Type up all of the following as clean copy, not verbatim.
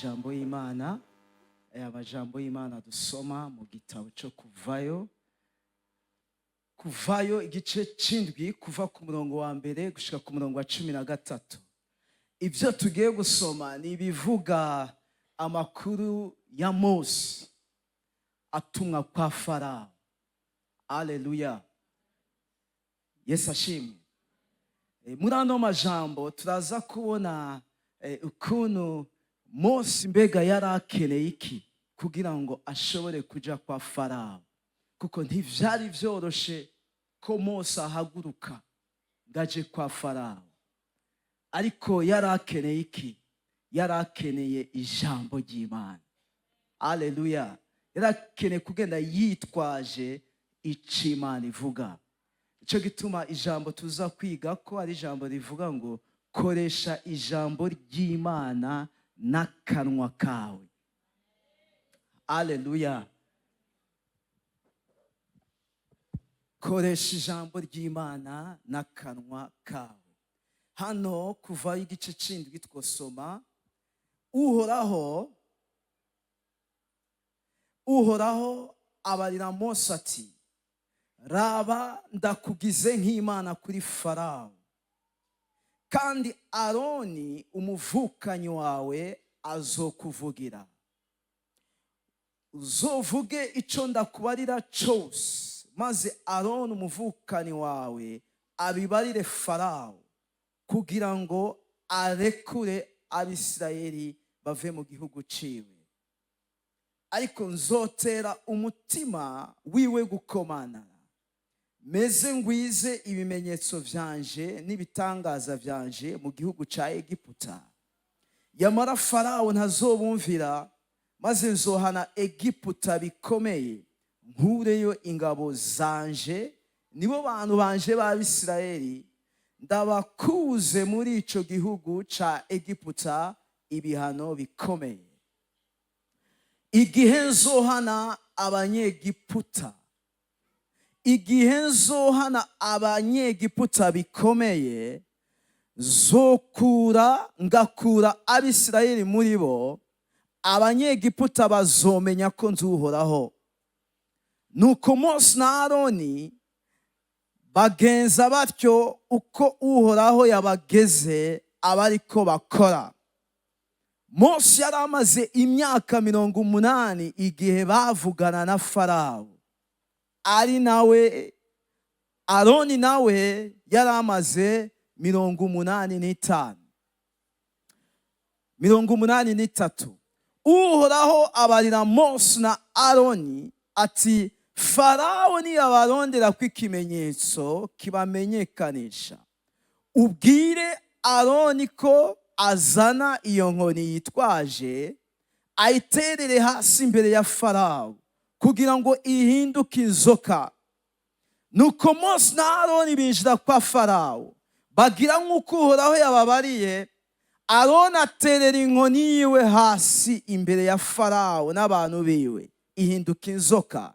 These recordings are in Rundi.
Amajambo y'Imana, amajambo y'Imana dusoma mu gitabo cyo Kuvayo, Kuvayo igice c'indwi, kuva ku murongo wa mbere gushika ku murongo wa 13. Ibyo tugiye gusoma ni ibivuga amakuru ya Mose atumwa kwa Farawo. Aleluya, Yesu ashimwe. Muri ano majambo turaza kubona ukuntu Mose mbega yari akeneye iki kugira ngo ashobore kuja kwa Farawo, kuko ntivyari vyoroshe ko Mose ahaguruka ngo aje kwa Farawo. Ariko yari akeneye iki? Yari akeneye ijambo ry'Imana. Aleluya! Yari akeneye kugenda yitwaje ico Imana ivuga. Icyo gituma ijambo tuza kwiga ko ari ijambo rivuga ngo koresha ijambo ry'Imana n'akanwa kawe. Aleluya! Koresha ijambo ry'Imana n'akanwa kawe. Hano kuva igice c'indwi twosoma: Uhoraho, Uhoraho abarira Mose ati: "Raba, ndakugize nk'Imana kuri Farawo, kandi Aroni umuvukanyi wawe azokuvugira. Uzovuge icyo ndakubarira cyose, maze Aroni umuvukanyi wawe abibarire Farawo, kugira ngo arekure Abisirayeli bave mu gihugu ciwe. Ariko nzotera umutima wiwe gukomana, meze ngwize ibimenyetso vyanje n'ibitangaza vyanje mu gihugu ca Egiputa. Yamara Farawo ntazobumvira, maze nzohana Egiputa bikomeye, nkureyo ingabo zanje, nibo bantu banje b'Abisirayeli, ndabakuze muri ico gihugu ca Egiputa ibihano bikomeye. Igihe nzohana Abanyegiputa, igihe nzohana Abanyegiputa bikomeye, zokura ngakura Abisirayeli muri bo, Abanyegiputa bazomenya ko nzuhoraho." Nuko Mose na Aroni bagenza batyo, uko Uhoraho yabageze aba ariko bakora. Mose yari amaze imyaka 80 igihe bavugana na Farawo, ari nawe Aroni nawe yari amaze 85, 83. Uhoraho abarira Mose na Aroni ati: "Farawo niyabarondera ko ikimenyetso kibamenyekanisha, ubwire Aroni ko azana iyo nkoni yitwaje, ayiterere hasi imbere ya Farawo kugira ngo ihinduke inzoka." Nuko Mose na Aroni binjira kwa Farawo, bagira nk'uko Uhoraho yababariye. Aroni aterera inkoni yiwe hasi imbere ya Farawo n'abantu biwe, ihinduka inzoka.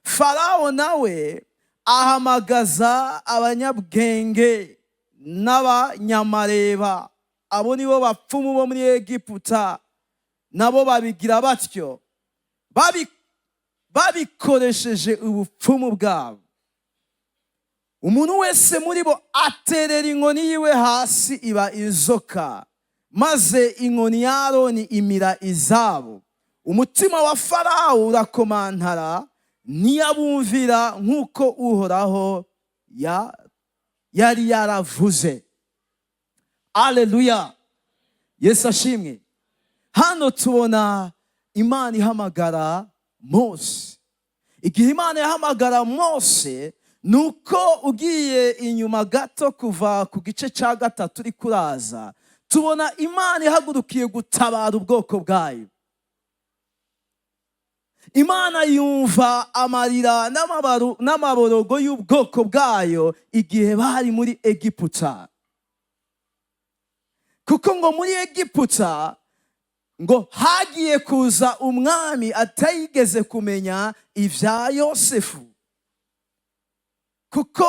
Farawo nawe ahamagaza abanyabwenge n'abanyamareba, abo nibo bapfumu bo muri Egiputa, nabo babigira batyo babikoresheje ubupfumu bwabo. Umuntu wese muri bo aterera inkoni yiwe hasi, iba inzoka. Maze inkoni ya Aroni imira izabo. Umutima wa Farawo urakomantara, ntiyabumvira nk'uko Uhoraho yari yaravuze. Aleluya, Yesu ashimwe. Hano tubona Imana ihamagara Mose. Igihe Imana yahamagara Mose, ni uko ugiye inyuma gato kuva ku gice cya gatatu uri kuraza, tubona Imana ihagurukiye gutabara ubwoko bwayo. Imana yumva amarira n'amaborogo y'ubwoko bwayo igihe bari muri Egiputa, kuko ngo muri Egiputa ngo hagiye kuza umwami atayigeze kumenya ibya Yosefu, kuko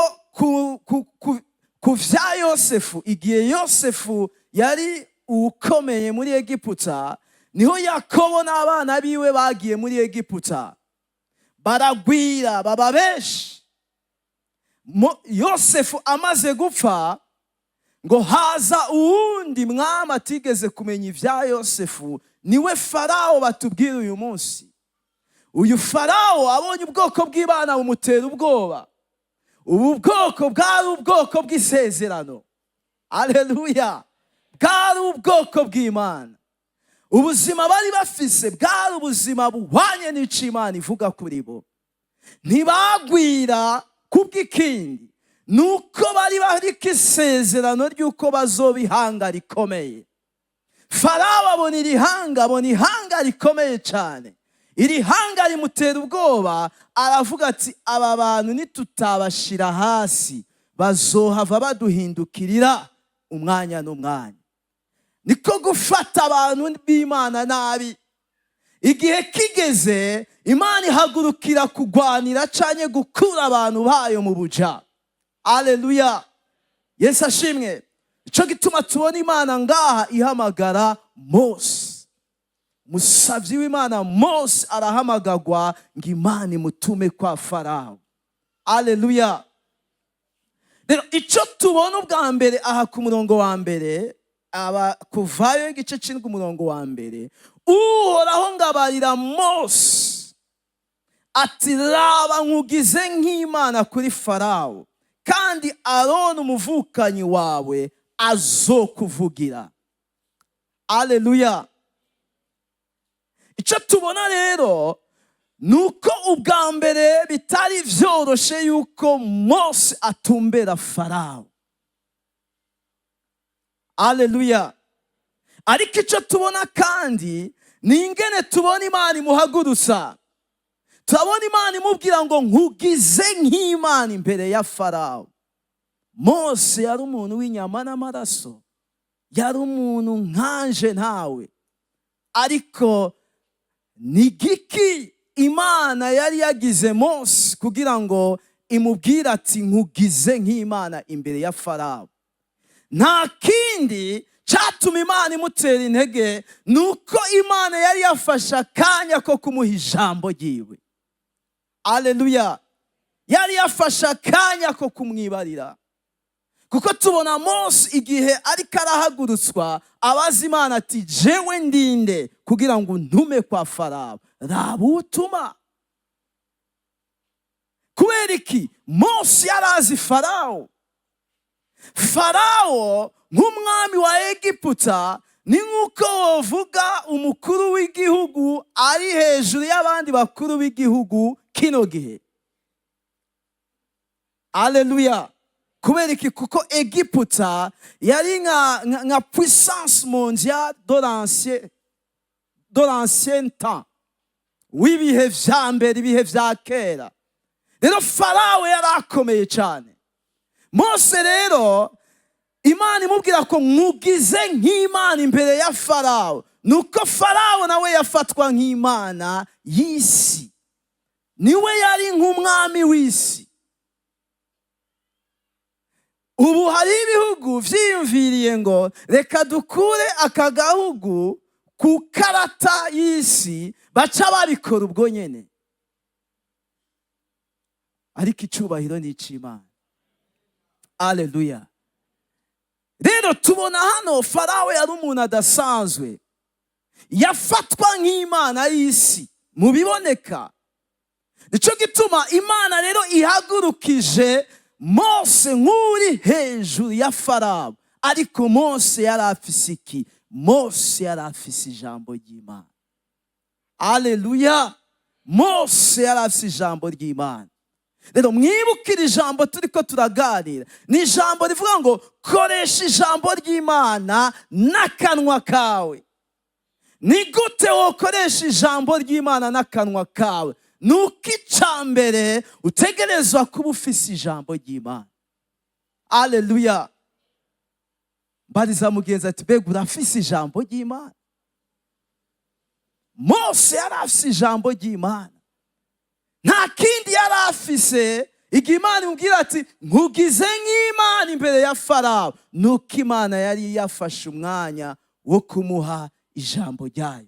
ku vya Yosefu, igihe Yosefu yari ukomeye muri Egiputa, Niho Yakobo n'abana biwe bagiye muri Egiputa, baragwira, baba benshi. Yosefu amaze gupfa, ngo haza uwundi mwami atigeze kumenya ibya Yosefu, niwe Farawo batubwira uyu munsi. Uyu Farawo abonye ubwoko bw'Imana bumutera ubwoba. Ubu bwoko bwari ubwoko bw'isezerano, aleluya! Bwari ubwoko bw'Imana. Ubuzima bari bafise bwari ubuzima buhwanye n'ico Imana ivuga kuri bo. Ntibagwira kubw'ikindi, nuko bari bariko isezerano ry'uko bazoba ihanga rikomeye. Farawo abona iri hanga, abona ihanga rikomeye cyane. Iri hanga rimutera ubwoba, aravuga ati: "Aba bantu nitutabashira hasi, bazohava baduhindukirira umwanya n'umwanya." Niko gufata abantu b'Imana nabi. Igihe kigeze, Imana ihagurukira kugwanira canke gukura abantu bayo mu buja. Aleluya, Yesu ashimwe! Ico gituma tubona Imana ngaha ihamagara Mose, musavyi w'Imana. Mose arahamagagwa ngo Imana imutume kwa Farawo. Aleluya! Rero icyo tubona ubwa mbere aha ku murongo wa mbere, aba Kuvayo igice c'indwi, umurongo wa mbere, Uhoraho ngabarira Mose ati: "Raba, nkugize nk'Imana kuri Farawo, kandi Aroni umuvukanyi wawe azokuvugira." Aleluya! Icyo tubona rero ni uko ubwa mbere bitari byoroshe yuko Mose atumbera Farawo. Aleluya! Ariko icyo tubona kandi ni ingene tubona Imana imuhagurutsa. Turabona Imana imubwira ngo: "Nkugize nk'Imana imbere ya Farawo." Mose yari umuntu w'inyama n'amaraso, yari umuntu nkanje ntawe. Ariko ni giki Imana yari yagize Mose kugira ngo imubwire ati: "Nkugize nk'Imana imbere ya Farawo"? Nta kindi cyatuma Imana imutera intege, ni uko Imana yari yafashe akanya ko kumuha ijambo ryiwe. Aleluya! Yari yafashe akanya ko kumwibarira, kuko tubona Mose igihe ariko arahagurutswa abaza Imana ati: "Jewe ndinde kugira ngo ntume kwa Farawo? Raba utuma." Kubera iki? Mose yarazi Farawo. Farawo nk'umwami wa Egiputa ni nk'uko wovuga umukuru w'igihugu ari hejuru y'abandi bakuru b'igihugu kino gihe. Aleluya! Kubera iki? Kuko Egiputa yari nka puissance mondiale de l'ancien temps, w'ibihe vya mbere, ibihe vya kera. Rero Farawo yari akomeye cyane. Mose rero, Imana imubwira ko nkugize nk'Imana imbere ya Farawo, nuko Farawo nawe yafatwa nk'imana y'isi, niwe yari nk'umwami w'isi. Ubu hari ibihugu vyiyumviriye ngo: "Reka dukure aka gahugu ku karata y'isi." Baca babikora ubwo nyene. Ariko icubahiro ni ic'Imana. Aleluya! Rero tubona hano Farawo yari umuntu adasanzwe, yafatwa nk'imana y'isi mu biboneka. Nicyo gituma Imana rero ihagurukije Mose nk'uri hejuru ya Farawo. Ariko Mose yari afise iki? Mose yari afise ijambo ry'Imana. Aleluya! Mose yari afise ijambo ry'Imana. Rero mwibukire, ijambo turi ko turaganira ni ijambo rivuga ngo: koresha ijambo ry'Imana n'akanwa kawe. Ni gute wokoresha ijambo ry'Imana n'akanwa kawe? Ni uko icya mbere utegerezwa kuba ufise ijambo ry'Imana. Aleluya! Mbariza mugenzi ati: "Mbega urafise ijambo ry'Imana?" Mose yari afise ijambo ry'Imana, nta kindi yari afise. Igihe Imana imubwira ati: "Nkugize nk'Imana imbere ya Farawo", nuko Imana yari yafashe umwanya wo kumuha ijambo ryayo.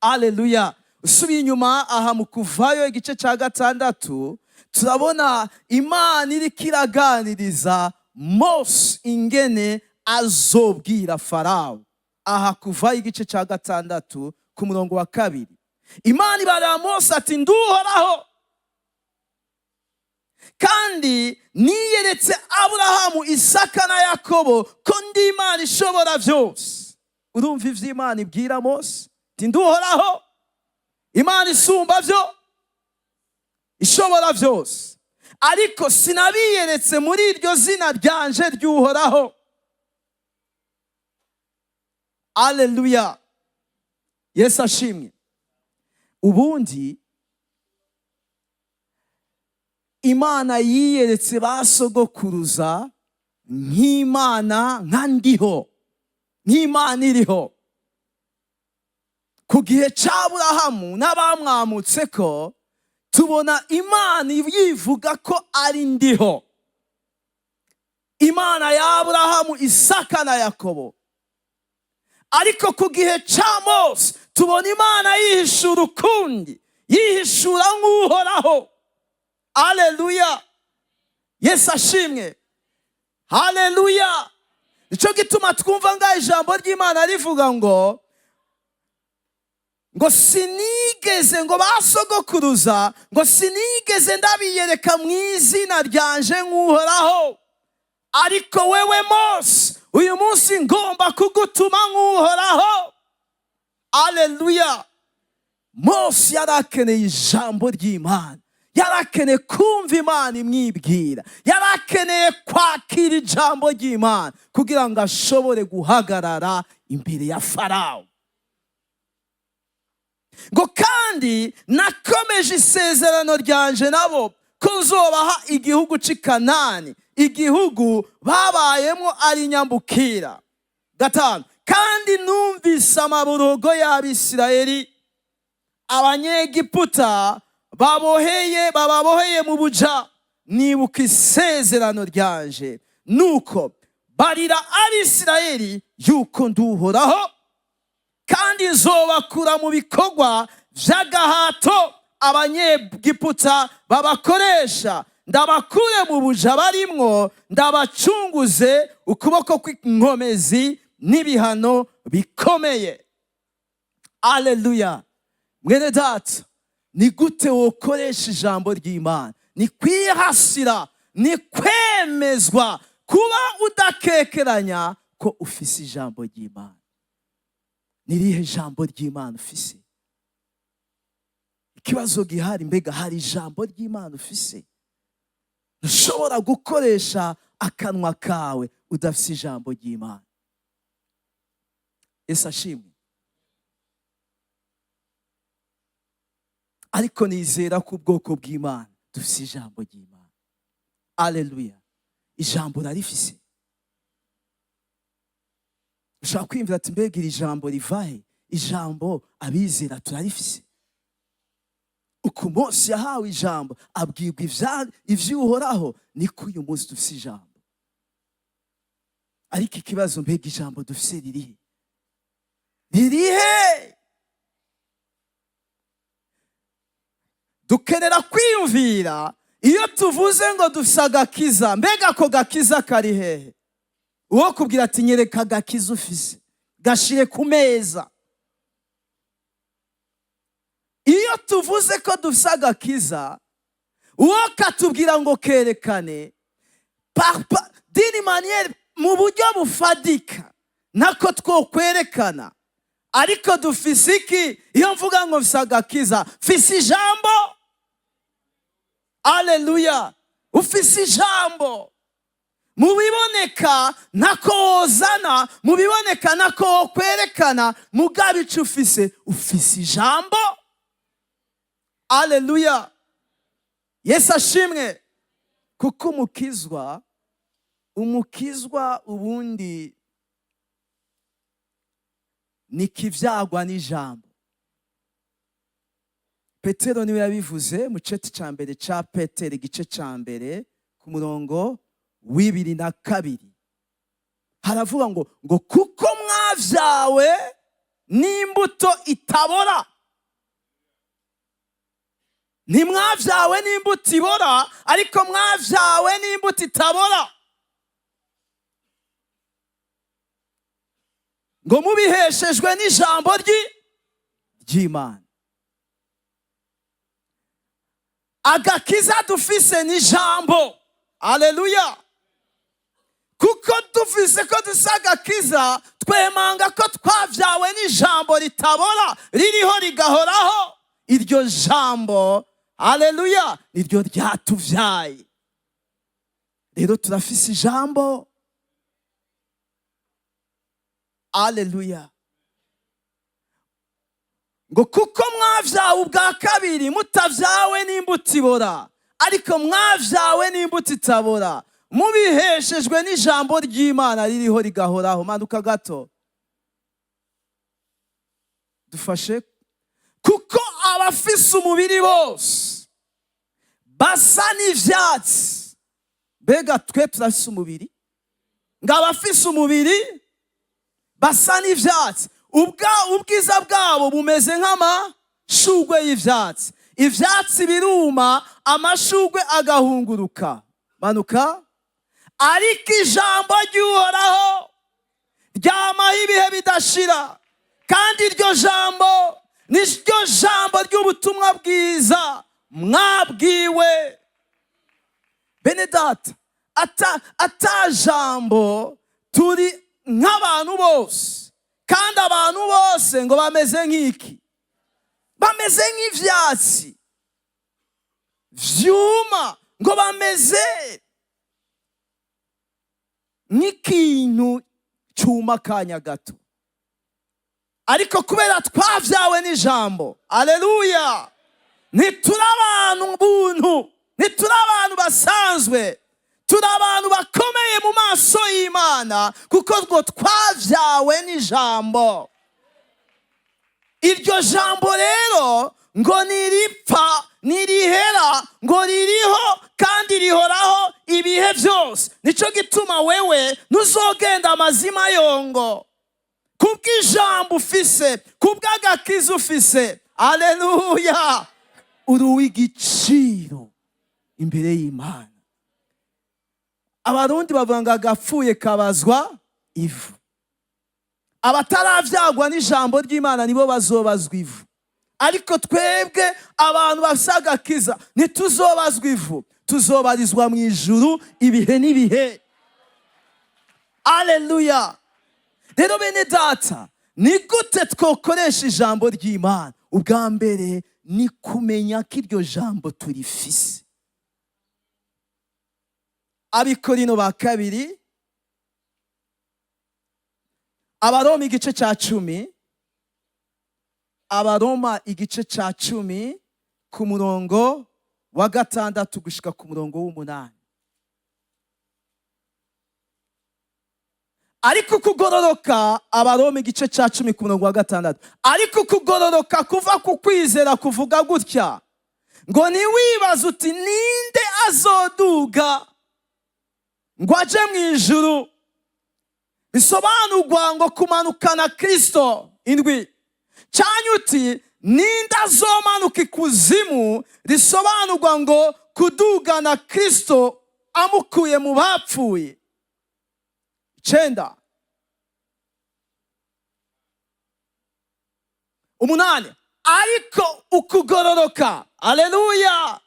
Aleluya! Usubiye inyuma aha mu Kuvayo igice cya 6, turabona Imana iriko iraganiriza Mose ingene azobwira Farawo. Aha Kuvayo igice cya 6 ku murongo wa 2, Imana ibarira Mose ati: "Nduhoraho, kandi niyeretse Aburahamu, Isaka na Yakobo ko ndi Imana ishobora byose." Urumva ivyo Imana ibwira Mose? Ati: "Nduhoraho, Imana isumba byo, ishobora byose, ariko sinabiyeretse muri iryo zina ryanje ry'Uhoraho." Aleluya, Yesu ashimwe. Ubundi Imana yiyeretse ba sogokuruza nk'Imana, nka Ndiho, nk'Imana iriho. Ku gihe cy'Aburahamu n'abamwamutse ko tubona Imana yivuga ko ari Ndiho, Imana ya Aburahamu, Isaka na Yakobo. Ariko ku gihe cya Mose tubona Imana yihishura ukundi, yihishura nk'Uhoraho. Aleluya, Yesu ashimwe. Haleluya! Nicyo gituma twumva ngaho ijambo ry'Imana rivuga ngo sinigeze, ngo basogokuruza, ngo sinigeze ndabiyereka mu izina ryanje nk'Uhoraho, ariko wewe Mose, uyu munsi ngomba kugutuma nk'Uhoraho. Aleluya! Mose yari akeneye ijambo ry'Imana, yari akeneye kumva Imana imwibwira, yari akeneye kwakira ijambo ry'Imana kugira ngo ashobore guhagarara imbere ya Farawo. Ngo kandi nakomeje isezerano ryanje nabo ko nzobaha igihugu cy'i Kanani, igihugu babayemo ari nyambukira. 5, kandi numvise amaborogo y'Abisirayeli Abanyegiputa baboheye, bababoheye mu buja, nibuka isezerano ryanje. Nuko barira Abisirayeli yuko nduhoraho, kandi nzobakura mu bikorwa by'agahato Abanyegiputa babakoresha, ndabakure mu buja barimwo, ndabacunguze ukuboko kw'inkomezi n'ibihano bikomeye. Aleluya! Mwene data, ni gute wokoresha ijambo ry'Imana? Ni kwihasira, ni kwemezwa, kuba udakekeranya ko ufise ijambo ry'Imana. Ni irihe jambo ry'Imana ufise? Ikibazo gihari, mbega hari ijambo ry'Imana ufise? Ntushobora gukoresha akanwa kawe udafise ijambo ry'Imana. Yesu ashimwe. Ariko nizera ko ubwoko bw'Imana dufise ijambo ry'Imana. Aleluya! Ijambo urarifise? Ushobora kwiyumvira ati: "Mbega iri jambo rivahe?" Ijambo abizera turarifise. Uku munsi yahawe ijambo, abwirwa ivy'Uhoraho, niko uyu munsi dufise ijambo. Ariko ikibazo, mbega ijambo dufise ririhe? Ririhe? Dukenera kwiyumvira iyo tuvuze ngo dufise agakiza, mbega ako gakiza kari hehe? Uwo kubwira ati: "Nyereka agakiza ufise, gashire ku meza." Iyo tuvuze ko dufise agakiza, uwo katubwira ngo kerekane d'une manière, mu buryo bufadika, nako twokwerekana. Ariko dufise iki? Iyo mvuga ngo mfise agakiza, mfise ijambo. Aleluya! Ufise ijambo. Mu biboneka ntako wozana, mu biboneka ntako wokwerekana, mugabo ico ufise, ufise ijambo. Aleluya, Yesu ashimwe. Kuko umukizwa ubundi ni kivyagwa n'ijambo. Petero niwe yabivuze mu ceti ca mbere ca Petero, igice ca 1 ku murongo w'22, haravuga ngo kuko mwavyawe n'imbuto itabora. Ntimwabyawe n'imbuto ibora, ariko mwabyawe n'imbuto itabora, ngo mubiheshejwe n'ijambo ry'Imana. Agakiza dufise ni ijambo. Aleluya! Kuko dufise ko dusa agakiza, twemanga ko twabyawe n'ijambo ritabora, ririho rigahoraho. Iryo jambo, aleluya, niryo ryatubyaye. Rero turafise ijambo. Aleluya! Ngo kuko mwabyawe ubwa kabiri, mutavyawe n'imbuto ibora, ariko mwavyawe n'imbuto itabora, mubiheshejwe n'ijambo ry'Imana ririho rigahoraho. Manuka gato, dufashe. Kuko abafise umubiri bose basa n'ivyatsi. Mbega twe turafise umubiri? Ngo abafise umubiri basa n'ivyatsi, ubwiza bwabo bumeze nk'amashugwe y'ivyatsi. Ivyatsi biruma, amashugwe agahunguruka. Manuka. Ariko ijambo ry'Uhoraho ryamaho ibihe bidashira, kandi iryo jambo niryo jambo ry'ubutumwa bwiza mwabwiwe. Bene data, ata jambo turi nk'abantu bose, kandi abantu bose ngo bameze nk'iki? Bameze nk'ivyatsi vyuma, ngo bameze nk'ikintu cuma akanya gato. Ariko kubera twavyawe n'ijambo, aleluya, ntituri abantu buntu, ntituri abantu basanzwe, turi abantu bakomeye mu maso y'Imana, kuko ngo twavyawe n'ijambo. Iryo jambo rero ngo niripfa, nirihera, ngo ririho kandi rihoraho ibihe byose. Nico gituma wewe ntuzogenda amazima yongo, kubw'ijambo ufise, kubw'agakiza ufise. Aleluya! Uri uw'igiciro imbere y'Imana. Abarundi bavuga ngo agapfuye kabazwa ivu. Abataravyagwa n'ijambo ry'Imana nibo bazobazwa ivu, ariko twebwe abantu bafise agakiza ntituzobazwa ivu, tuzobarizwa mu ijuru ibihe n'ibihe. Aleluya! Rero bene data, ni gute twokoresha ijambo ry'Imana? Ubwa mbere ni kumenya ko iryo jambo turifise. Abikorino ba kabiri, Abaroma igice ca 10, Abaroma igice ca 10 ku murongo wa 6 gushika ku murongo w'8. Ariko kugororoka, Abaroma igice ca 10 ku murongo wa 6, ariko kugororoka kuva ku kwizera kuvuga gutya ngo ntiwibaze uti ninde azoduga ngo aje mu ijuru, bisobanurwa ngo kumanukana Kristo. 7 cyane uti ninde azomanuka ikuzimu, risobanurwa ngo kudugana Kristo amukuye mu bapfuye. 9 8 ariko ukugororoka, aleluya,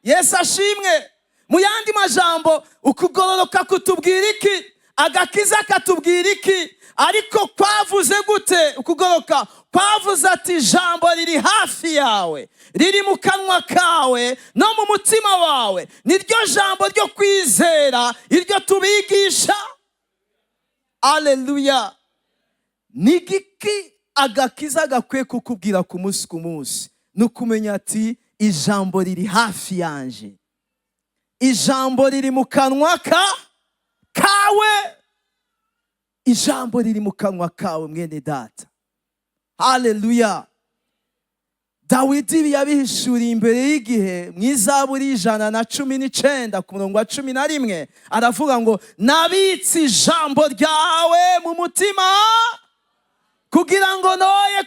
Yesu ashimwe. Mu yandi majambo, ukugororoka kutubwira iki? Agakiza katubwira iki? Ariko kwavuze gute ukugororoka? Kwavuze ati ijambo riri hafi yawe, riri mu kanwa kawe no mu mutima wawe, niryo jambo ryo kwizera, iryo tubigisha. Aleluya! Ni igiki agakiza gakwiye kukubwira ku munsi ku munsi? Ni ukumenya ati ijambo riri hafi yanje, ijambo riri mu kanwa kawe, ijambo riri mu kanwa kawe, mwene data. Haleluya! Dawidi yabihishuriye imbere y'igihe mu Izaburi 119 ku murongo wa 11, aravuga ngo nabitse ijambo ryawe mu mutima kugira ngo noye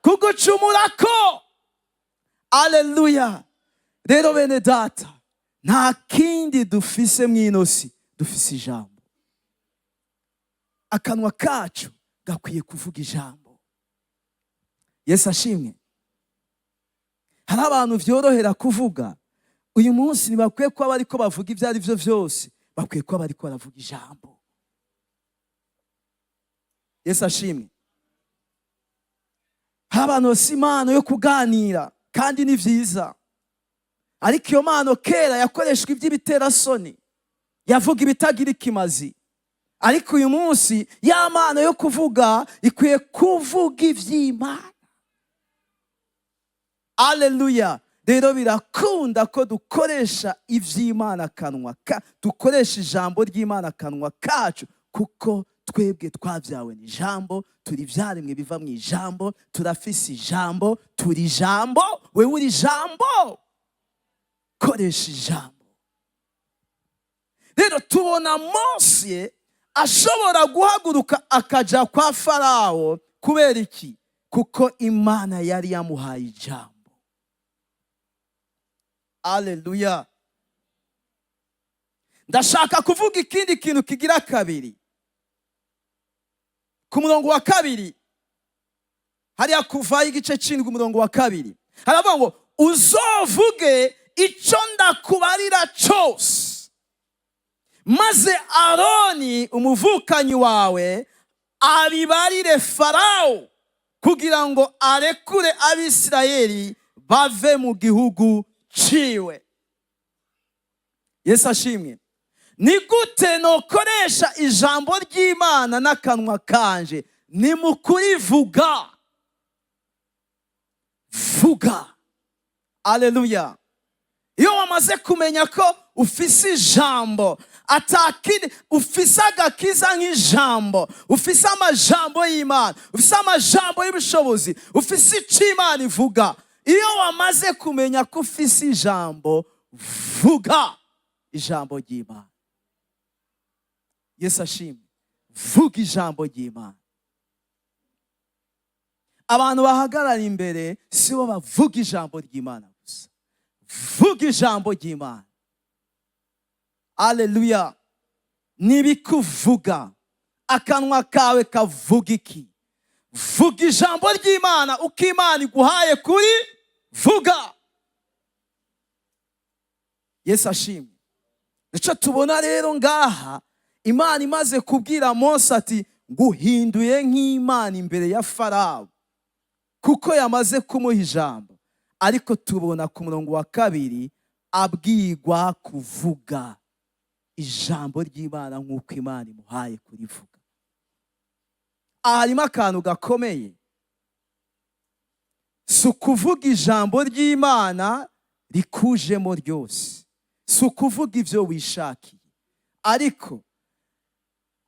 kugucumurako. Aleluya! Rero bene data, nta kindi dufise mw'ino si, dufise ijambo. Akanwa kacu gakwiye kuvuga ijambo. Yesu ashimwe. Hari abantu vyorohera kuvuga. Uyu munsi ntibakwiye kuba bariko bavuga ibyo ari byo byose, bakwiye kuba bariko baravuga ijambo. Yesu ashimwe. Hari abantu bafise impano yo kuganira, kandi ni vyiza, ariko iyo mpano kera yakoreshwa iby'ibiterasoni, yavuga ibitagira ikimazi. Ariko uyu munsi ya mpano yo kuvuga ikwiye kuvuga iby'Imana. Aleluya! Rero birakunda ko dukoresha iby'Imana akanwa ka dukoresha ijambo ry'Imana akanwa kacu, kuko twebwe twabyawe n'ijambo, turi ibyaremwe biva mu ijambo, turafise ijambo, turi ijambo. Wewe uri ijambo, koresha ijambo. Rero tubona Mose ashobora guhaguruka akaja kwa Farawo. Kubera iki? Kuko Imana yari yamuhaye ijambo. Aleluya! Ndashaka kuvuga ikindi kintu kigira kabiri. Ku murongo wa 2 hariya, Kuvayo igice c'indwi, umurongo wa 2, haravuga ngo: "Uzovuge ico ndakubarira cose, maze Aroni umuvukanyi wawe abibarire Farawo, kugira ngo arekure Abisirayeli bave mu gihugu ciwe." Yesu ashimwe. Ni gute nokoresha ijambo ry'Imana n'akanwa kanje? Ni mu kurivuga. Vuga. Aleluya! Iyo wamaze kumenya ko ufise ijambo, atakindi ufise agakiza nk'ijambo, ufise amajambo y'Imana, ufise amajambo y'ubushobozi, ufise icyo Imana ivuga. Iyo wamaze kumenya ko ufise ijambo, vuga ijambo ry'Imana. Yesu ashimwe. Vuga ijambo ry'Imana. Abantu bahagarara imbere sibo bavuga ijambo ry'Imana gusa. Vuga ijambo ry'Imana. Aleluya! Nibikuvuga, akanwa kawe kavuga iki? Vuga ijambo ry'Imana uko Imana iguhaye kuri vuga. Yesu ashimwe. Nicyo tubona rero ngaha, Imana imaze kubwira Mose ati: "Nguhinduye nk'Imana imbere ya Farawo", kuko yamaze kumuha ijambo. Ariko tubona ku murongo wa 2 abwirwa kuvuga ijambo ry'Imana nk'uko Imana imuhaye kurivuga. Aha harimo akantu gakomeye. Si ukuvuga ijambo ry'Imana rikujemo ryose, si ukuvuga ibyo wishakiye, ariko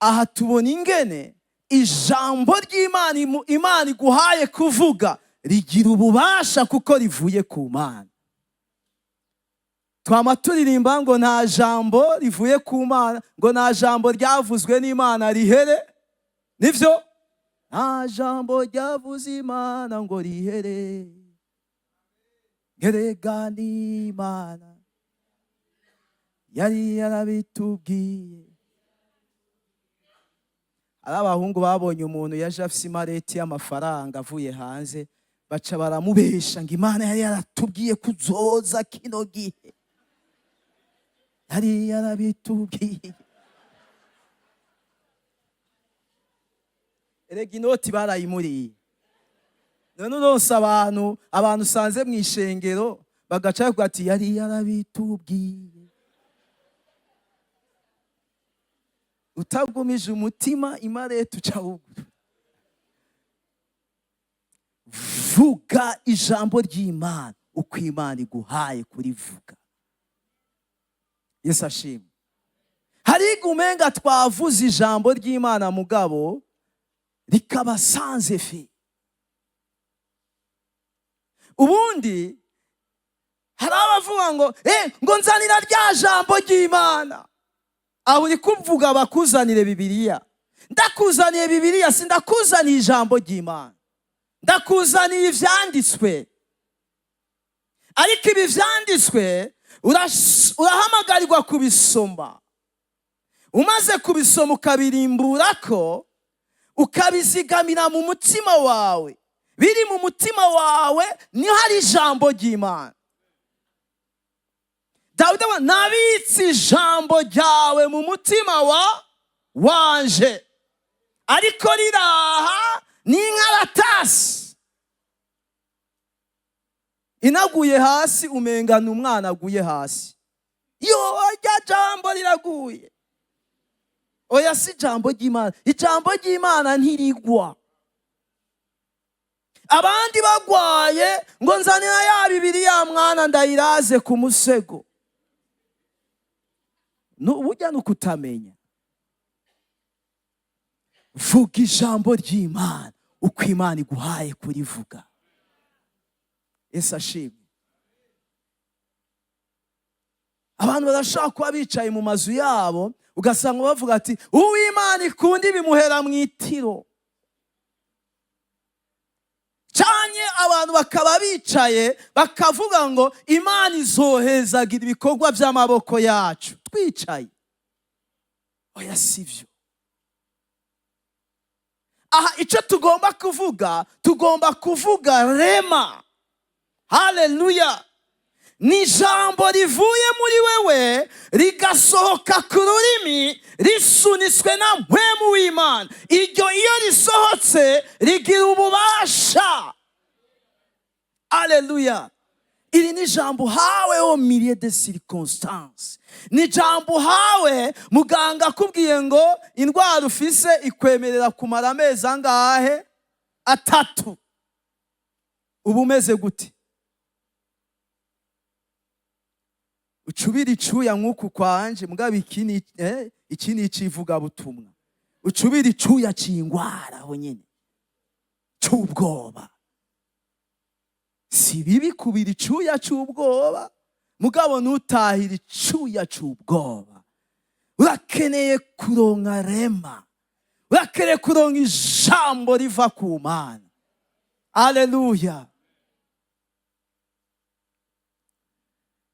aha tubona ingene ijambo ry'Imana Imana iguhaye kuvuga rigira ububasha, kuko rivuye ku Mana. Twama turirimba ngo nta jambo rivuye ku Mana, ngo nta jambo ryavuzwe n'Imana rihere. Nivyo, nta jambo ryavuze Imana ngo rihere. Ngerega n'Imana yari yarabitubwiye. Ari abahungu babonye umuntu yaje afise imareti y'amafaranga avuye hanze, baca baramubesha ngo: "Imana yari yaratubwiye kuzoza kino gihe, yari yarabitubwiye." Erega inoti barayimuriye. None uronse abantu usanze mu ishengero, bagaca bavuga ati: "Yari yarabitubwiye." Utagumije umutima, imareti uca wugura. Vuga ijambo ry'Imana uko Imana iguhaye kurivuga. Yesu ashimwe. Hari igihe umenga twavuze ijambo ry'Imana, mugabo rikaba sans effet. Ubundi hari abavuga ngo ngo nzanira rya jambo ry'Imana. Aho uri kuvuga bakuzanire Bibiliya. Ndakuzaniye Bibiliya, sindakuzaniye ijambo ry'Imana, ndakuzaniye ivyanditswe. Ariko ibi vyanditswe urahamagarirwa kubisoma. Umaze kubisoma, ukabirimbura ko ukabizigamira mu mutima wawe. Biri mu mutima wawe, niho hari ijambo ry'Imana. Dawidi avuga: "Nabitse ijambo ryawe mu mutima wa wanje." Ariko riraha ni inkaratasi inaguye hasi, umenga ni umwana aguye hasi. Yo, rya jambo riraguye. Oya, si ijambo ry'Imana. Ijambo ry'Imana ntirigwa. Abandi bagwaye ngo: "Nzanira ya Bibiri ya mwana ndayiraze ku musego." Burya ni ukutamenya. Vuga ijambo ry'Imana uko Imana iguhaye kurivuga. Ese ashimwe. Abantu barashobora kuba bicaye mu mazu yabo, ugasanga bavuga ati: "Uw'Imana ikunda ibimuhera mu itiro." Cyane abantu bakaba bicaye bakavuga ngo: "Imana izohezagira ibikorwa by'amaboko yacu," twicaye. Oya, si byo. Aha icyo tugomba kuvuga, tugomba kuvuga rhema. Haleluya! Ni ijambo rivuye muri wewe, rigasohoka ku rurimi, risunitswe na Mpwemu w'Imana. Iryo iyo risohotse rigira ububasha. Aleluya! Iri ni ijambo uhawe au milieu de circonstances. Ni ijambo uhawe. Muganga akubwiye ngo indwara ufise ikwemerera kumara amezi angahe? 3. Uba umeze gute? Ucubira icuya nk'uku kwanje. Mugabo iki ni icivugabutumwa. Ucubira icuya c'ingwara aho nyene c'ubwoba. Si bibi kubira icuya c'ubwoba, mugabo ntutahire icuya c'ubwoba. Urakeneye kuronka rhema, urakeneye kuronka ijambo riva ku Mana. Aleluya!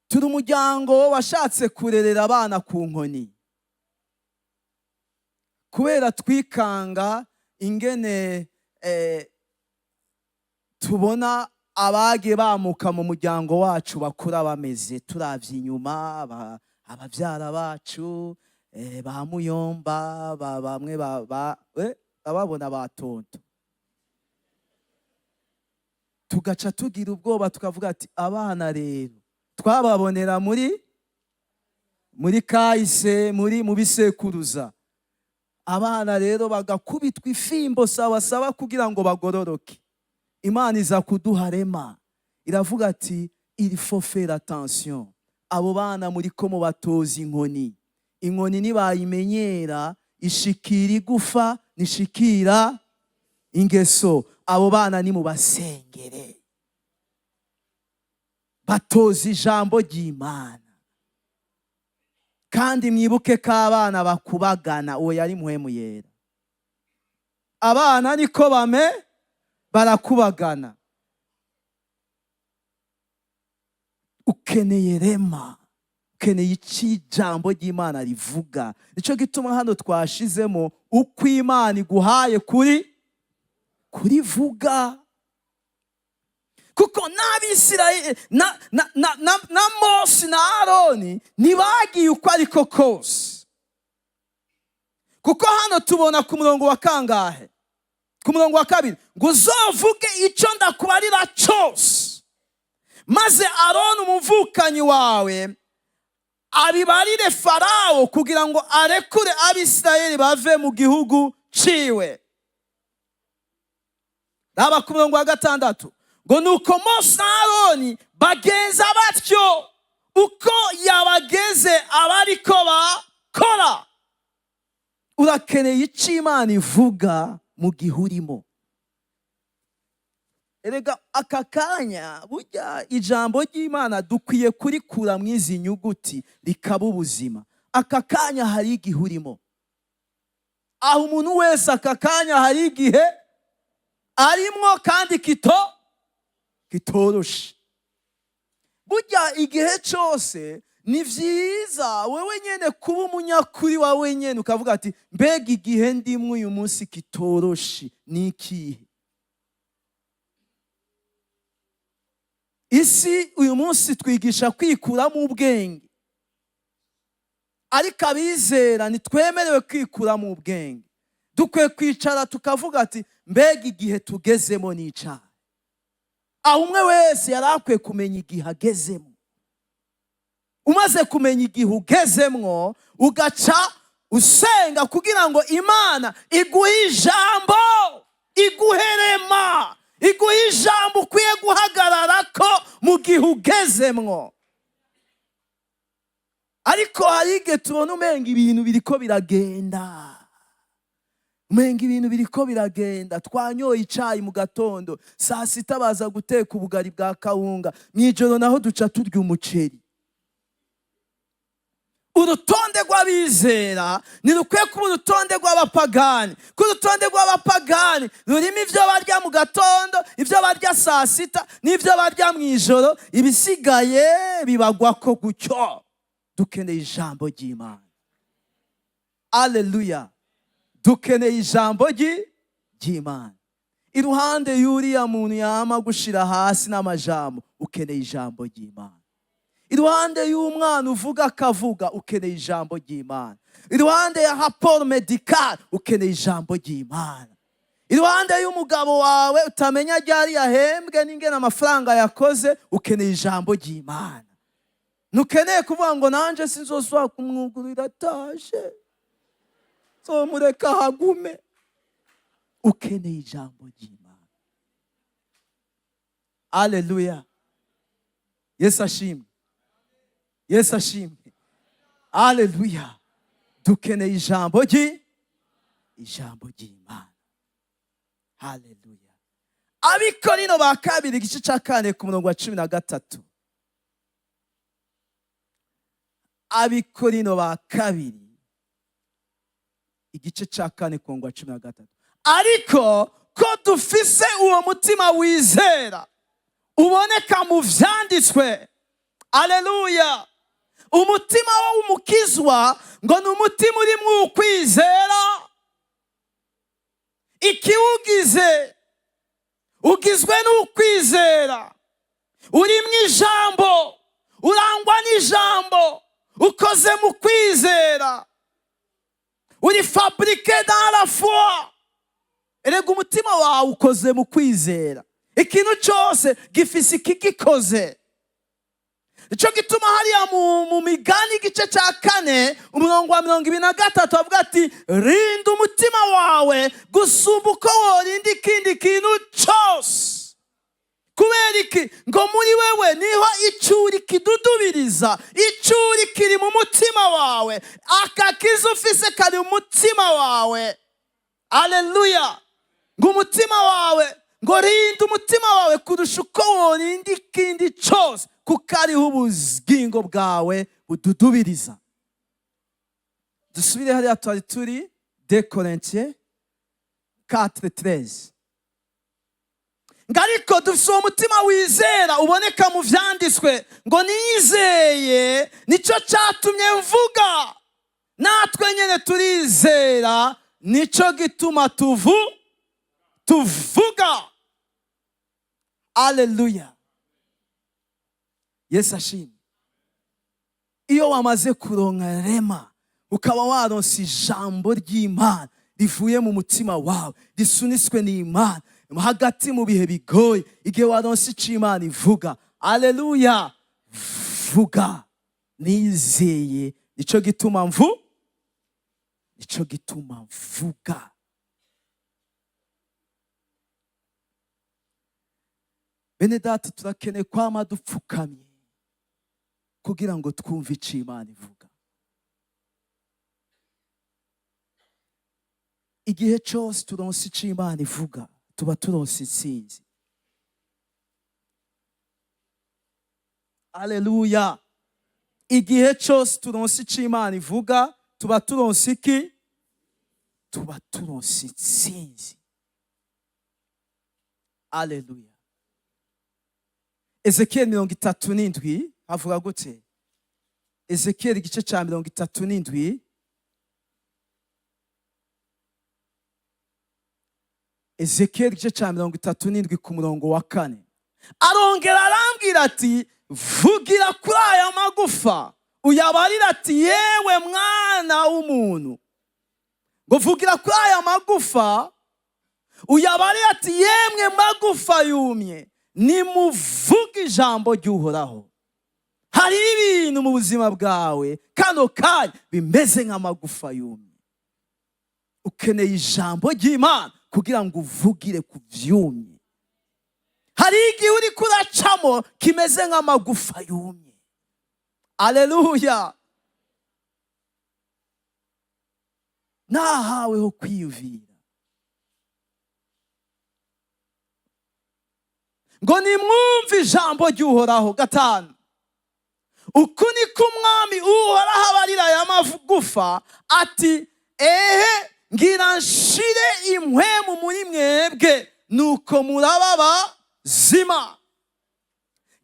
Turi umuryango washatse kurerera abana ku nkoni, kubera twikanga ingene tubona abagiye bamuka mu muryango wacu bakura bameze. Turavye inyuma, abavyara bacu, ba muyomba, bamwe ababona ba tonto, tugaca tugira ubwoba, tukavuga ati: "Abana rero twababonera muri kahise, muri mu bisekuruza." Abana rero bagakubitwa ifimbo sawa sawa kugira ngo bagororoke. Imana iza kuduha rhema, iravuga ati: "Il faut faire attention. Abo bana muri ko mubatoza inkoni. Inkoni nibayimenyera ishikira igufa, nishikira ingeso. Abo bana nimubasengere, batoza ijambo ry'Imana." Kandi mwibuke ko abana bakubagana. Uwo yari Mpwemu Yera. Abana niko bame, barakubagana. Ukeneye rhema, ukeneye icyo ijambo ry'Imana rivuga. Nicyo gituma hano twashizemo uko Imana iguhaye kurivuga, kuko n'Abisirayeli na Mose na Aroni ntibagiye uko ariko kose. Kuko hano tubona ku murongo wa kangahe? Ku murongo wa 2 ngo: "Uzovuge icyo ndakubarira cyose, maze Aroni umuvukanyi wawe abibarire Farawo, kugira ngo arekure Abisirayeli bave mu gihugu ciwe." Raba ku murongo wa 6 ngo: "Nuko Mose na Aroni bagenza batyo, uko yabageze abariko bakora." Urakeneye icyo Imana ivuga mu gihe urimo. Erega aka kanya, burya ijambo ry'Imana dukwiye kurikura mu izi nyuguti rikaba ubuzima. Aka kanya hari igihe urimo. Aho umuntu wese aka kanya hari igihe arimwo, kandi kitoroshe. Burya igihe cyose ni byiza wewe nyine kuba umunyakuri wawe nyine, ukavuga ati: "Mbega igihe ndimwe uyu munsi kitoroshe ni ikihe?" Isi uyu munsi twigisha kwikuramo ubwenge, ariko abizera ntitwemerewe kwikuramo ubwenge. Dukwiye kwicara tukavuga ati: "Mbega igihe tugezemo ni icyaha?" Aho umwe wese yari akwiye kumenya igihe agezemo. Umaze kumenya igihe ugezemwo, ugaca usenga kugira ngo Imana iguhe ijambo, iguhe rema, iguhe ijambo ukwiye guhagarara ko mu gihe ugezemwo. Ariko hari igihe tubona umenga ibintu biriko biragenda, umenga ibintu biriko biragenda. Twanyoye icayi mu gatondo, saa sita baza guteka ubugari bwa kawunga, mu ijoro naho duca turya umuceri. Urutonde rw'abizera ntirukwiye kuba urutonde rw'abapagani, kuko urutonde rw'abapagani rurimo ibyo barya mu gatondo, ibyo barya saa sita n'ibyo barya mu ijoro, ibisigaye bibagwa ko gutyo. Dukeneye ijambo ry'Imana. Aleluya! Dukeneye ijambo ry'Imana. Iruhande y'uriya muntu yama gushira hasi n'amajambo, ukeneye ijambo ry'Imana. Iruhande y'umwana uvuga akavuga, ukeneye ijambo ry'Imana. Iruhande ya rapport médical, ukeneye ijambo ry'Imana. Iruhande y'umugabo wawe utamenya ryari yahembwe n'ingene amafaranga yakoze, ukeneye ijambo ry'Imana. Ntukeneye kuvuga ngo: "Nanje sinzosubira kumwugurira ataje, nzomureka hagume." Ukeneye ijambo ry'Imana. Aleluya! Yesu ashimwe! Yesu ashimwe! Aleluya! Dukeneye ijambo ry'Imana. Haleluya! Abikorino ba kabiri, igice cya 4, ku murongo wa 13. Abikorino ba kabiri, igice cya 4, ku murongo wa 13: "Ariko ko dufise uwo mutima wizera uboneka mu vyanditswe." Aleluya! Umutima w'umukizwa ngo ni umutima urimo ukwizera. Ikiwugize ugizwe n'ukwizera, uri mu ijambo, urangwa n'ijambo, ukoze mu kwizera, uri fabriqué dans la foi. Erega umutima wawe ukoze mu kwizera. Ikintu cyose gifise ikigikoze. Nicyo gituma hariya mu Migani, igice cya 4, umurongo wa 23, avuga ati: "Rinda umutima wawe gusumba uko worinda ikindi kintu cyose." Kubera iki? Ngo muri wewe niho icyuri kidudubiriza. Icyuri kiri mu mutima wawe. Akakiza ufise kari mu mutima wawe. Aleluya! Ngo umutima wawe, ngo rinda umutima wawe kurusha uko worinda ikindi cyose, kuko ariho ubugingo bwawe bududubiriza. Dusubire hariya twari turi, 2 Corinthiens 4:13. Ngo ariko dufite uwo mutima wizera uboneka mu vyanditswe, ngo: "Nizeye, nicyo cyatumye mvuga. Natwe nyine turizera, nicyo gituma tuvuga." Aleluya! Yesu ashimwe! Iyo wamaze kuronka rema, ukaba waronse ijambo ry'Imana rivuye mu mutima wawe, risunitswe n'Imana hagati mu bihe bigoye, igihe waronse icyo Imana ivuga, aleluya, vuga: "Nizeye, nicyo gituma mvuga." Bene data, turakeneye kwama dupfukamye kugira ngo twumve icyo Imana ivuga. Igihe cyose turonse icyo Imana ivuga, tuba turonse intsinzi. Aleluya! Igihe cyose turonse icyo Imana ivuga, tuba turonse iki? Tuba turonse intsinzi. Aleluya! Ezekiyeli 37 havuga gute? Ezekiyeli igice cya 37, Ezekiyeli igice cya 37 ku murongo wa 4. Arongera arambwira ati: "Vugira kuri aya magufa, uyabarira ati: Yewe mwana w'umuntu." Ngo vugira kuri aya magufa, uyabarira ati: "Yemwe magufa yumye, nimuvuge ijambo ry'Uhoraho." Hari ibintu mu buzima bwawe kano kanya bimeze nk'amagufa yumye. Ukeneye ijambo ry'Imana kugira ngo uvugire ku byumye. Hari igihe uri kuracamo kimeze nk'amagufa yumye. Aleluya! Nahaweho kwiyumvira ngo nimwumve ijambo ry'Uhoraho. 5: "Uku niko Umwami Uhoraho abarira aya magufa ati: Ehe, ngira nshire impwemu muri mwebwe, nuko muraba bazima.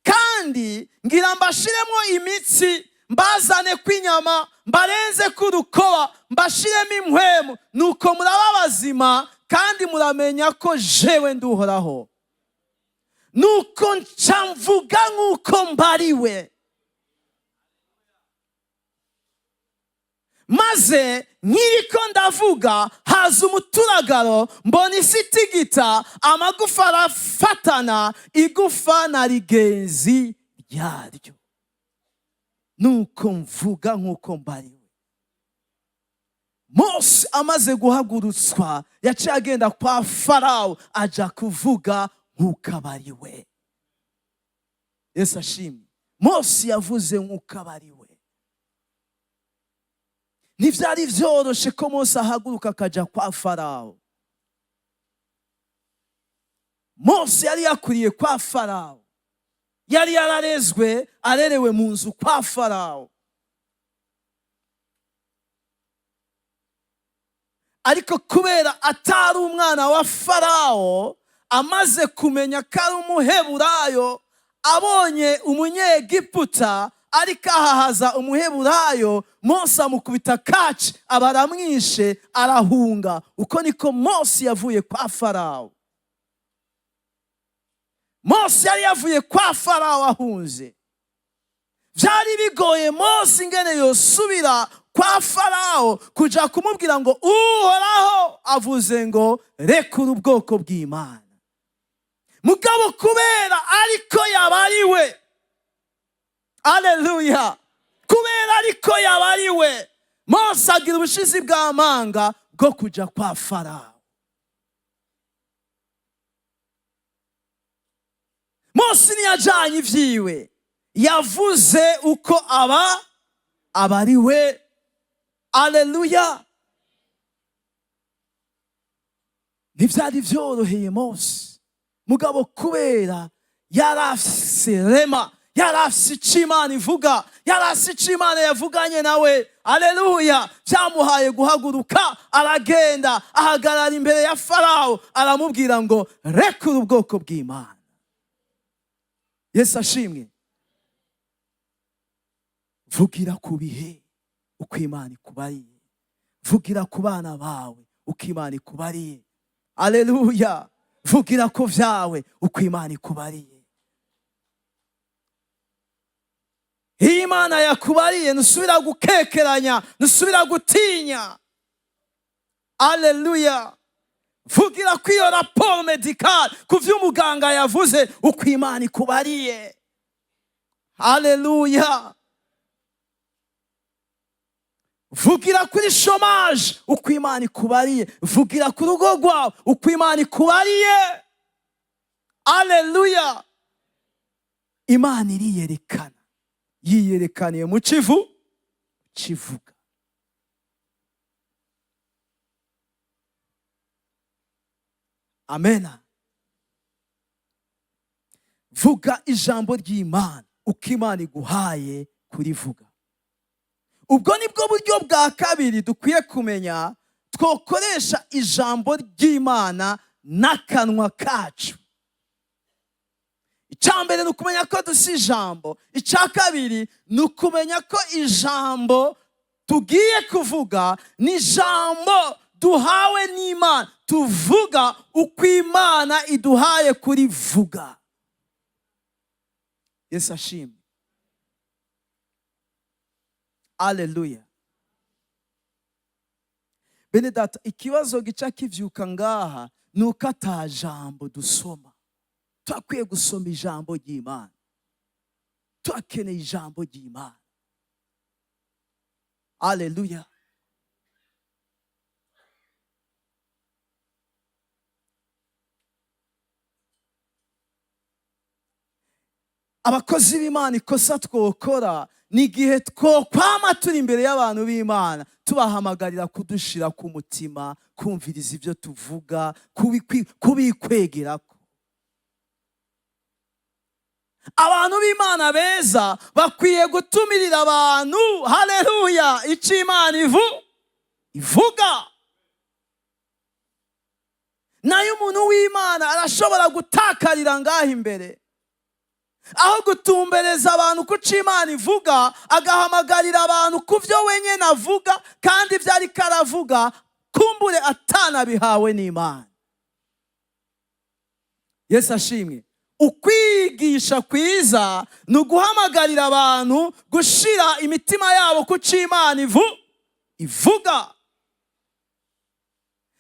Kandi ngira mbashiremo imitsi, mbazane kw'inyama, mbarenze k'urukoba, mbashiremo impwemu, nuko muraba bazima, kandi muramenya ko jewe nduhoraho. Nuko nca mvuga nk'uko mbariwe. Maze nkiriko ndavuga, haza umuturagaro, mbona isi itigita, amagufa arafatana, igufa na rigenzi ryaryo. Nuko mvuga nk'uko mbariwe." Mose amaze guhagurutswa, yaciye agenda kwa Farawo, aja kuvuga nk'uko abariwe. Yesu ashimwe! Mose yavuze nk'uko abariwe. Ntibyari byoroshe ko Mose ahaguruka akajya kwa Farawo. Mose yari yakuriye kwa Farawo, yari yararezwe, arerewe mu nzu kwa Farawo, ariko kubera atari umwana wa Farawo, amaze kumenya ko ari Umuheburayo, abonye Umunyegiputa ariko ahahaza Umuheburayo, Mose amukubita kaci, aba aramwishe, arahunga. Uko niko Mose yavuye kwa Farawo. Mose yari yavuye kwa Farawo ahunze. Byari bigoye Mose ingene yosubira kwa Farawo kuja kumubwira ngo Uhoraho avuze ngo rekura ubwoko bw'Imana. Mugabo kubera ariko yabariwe, aleluya, kubera ariko yabariwe, Mose agira ubushizi bw'amanga bwo kuja kwa Farawo. Mose ntiyajanye ivyiwe, yavuze uko aba abariwe. Aleluya! Ntibyari byoroheye Mose, mugabo kubera yarafise rema, yarafise icyo Imana ivuga, yarafise icyo Imana yavuganye nawe, aleluya, byamuhaye guhaguruka, aragenda, ahagarara imbere ya Farawo, aramubwira ngo rekura ubwoko bw'Imana. Yesu ashimwe! Vugira ku bihe uko Imana ikubariye. Vugira ku bana bawe uko Imana ikubariye. Aleluya! Vugira ku byawe uko Imana ikubariye. Iyo Imana yakubariye, ntusubira gukekeranya, ntusubira gutinya. Aleluya! Vugira ko iyo raporo médicale, ku byo umuganga yavuze, uko Imana ikubariye. Aleluya! Vugira kuri chômage uko Imana ikubariye. Vugira ku rugo rwawe uko Imana ikubariye. Aleluya! Imana iriyerekana, yiyerekaniye mu kivu kivuga. Amena! Vuga ijambo ry'Imana uko Imana iguhaye kurivuga. Ubwo nibwo buryo bwa kabiri dukwiye kumenya twokoresha ijambo ry'Imana n'akanwa kacu. Icya mbere ni ukumenya ko dusa ijambo. Icya kabiri ni ukumenya ko ijambo tugiye kuvuga ni ijambo duhawe n'Imana, tuvuga uko Imana iduhaye kurivuga. Yesu ashimwe, aleluya. Bene data, ikibazo gica kivyuka ngaha ni uko ata jambo dusoma. Turakwiye gusoma ijambo ry'Imana, turakeneye ijambo ry'Imana. Aleluya. Abakozi b'Imana, ikosa twokora ni igihe twokwama turi imbere y'abantu b'Imana tubahamagarira kudushira ku mutima, kumviriza ibyo tuvuga, kubikwegerako. Abantu b'Imana beza bakwiye gutumirira abantu, haleluya, icyo Imana ivuga. Nayo umuntu w'Imana arashobora gutakarira ngaho imbere, aho gutumbereza abantu ku cyo Imana ivuga, agahamagarira abantu ku byo wenyine avuga, kandi ibyo ariko aravuga kumbure atanabihawe n'Imana. Yesu ashimwe. Ukwigisha kwiza ni uguhamagarira abantu gushira imitima yabo ku cyo Imana ivuga.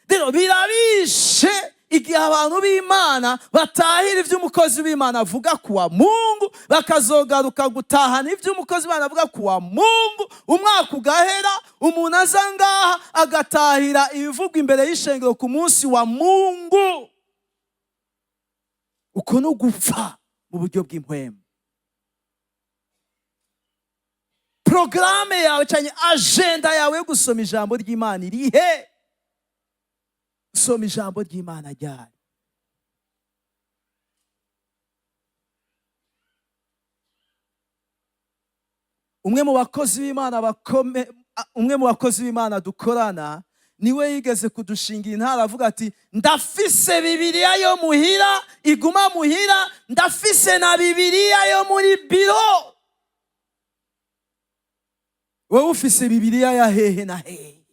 Rero birabishe igihe abantu b'Imana batahira ibyo umukozi w'Imana avuga kuwa Mungu, bakazogaruka gutahana ibyo umukozi w'Imana avuga kuwa Mungu, umwaka ugahera, umuntu aza ngaha agatahira ibivugwa imbere y'ishengero ku munsi wa Mungu. Uko ni ugupfa mu buryo bw'impwemu. Porogaramu yawe cyangwa ajenda yawe yo gusoma ijambo ry'Imana irihe? Soma ijambo ry'Imana ryari? Umwe mu bakozi b'Imana bakome, umwe mu bakozi b'Imana dukorana niwe yigeze kudushingira intara, avuga ati ndafise Bibiliya yo muhira iguma muhira, ndafise na Bibiliya yo muri biro. Wowe ufise Bibiliya ya hehe na hehe?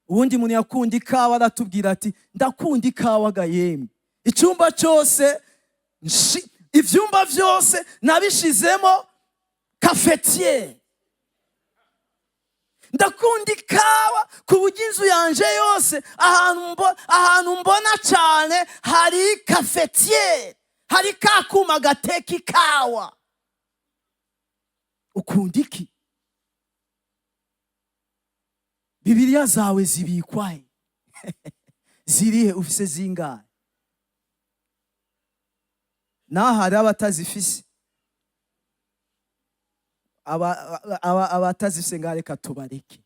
Uwundi muntu yakunda ikawa aratubwira ati ndakunda ikawa ga yemwe, icyumba cyose, ivyumba vyose nabishizemo cafetière. Ndakunda ikawa ku buryo inzu yanje yose ahantu mbona cyane hari cafetière, hari ka kuma gateka ikawa. Ukunda iki? Bibiliya zawe zibikwa he? Zirihe? Ufise zingahe? Naho hari abatazifise. Abatazifise ngaho reka tubareke.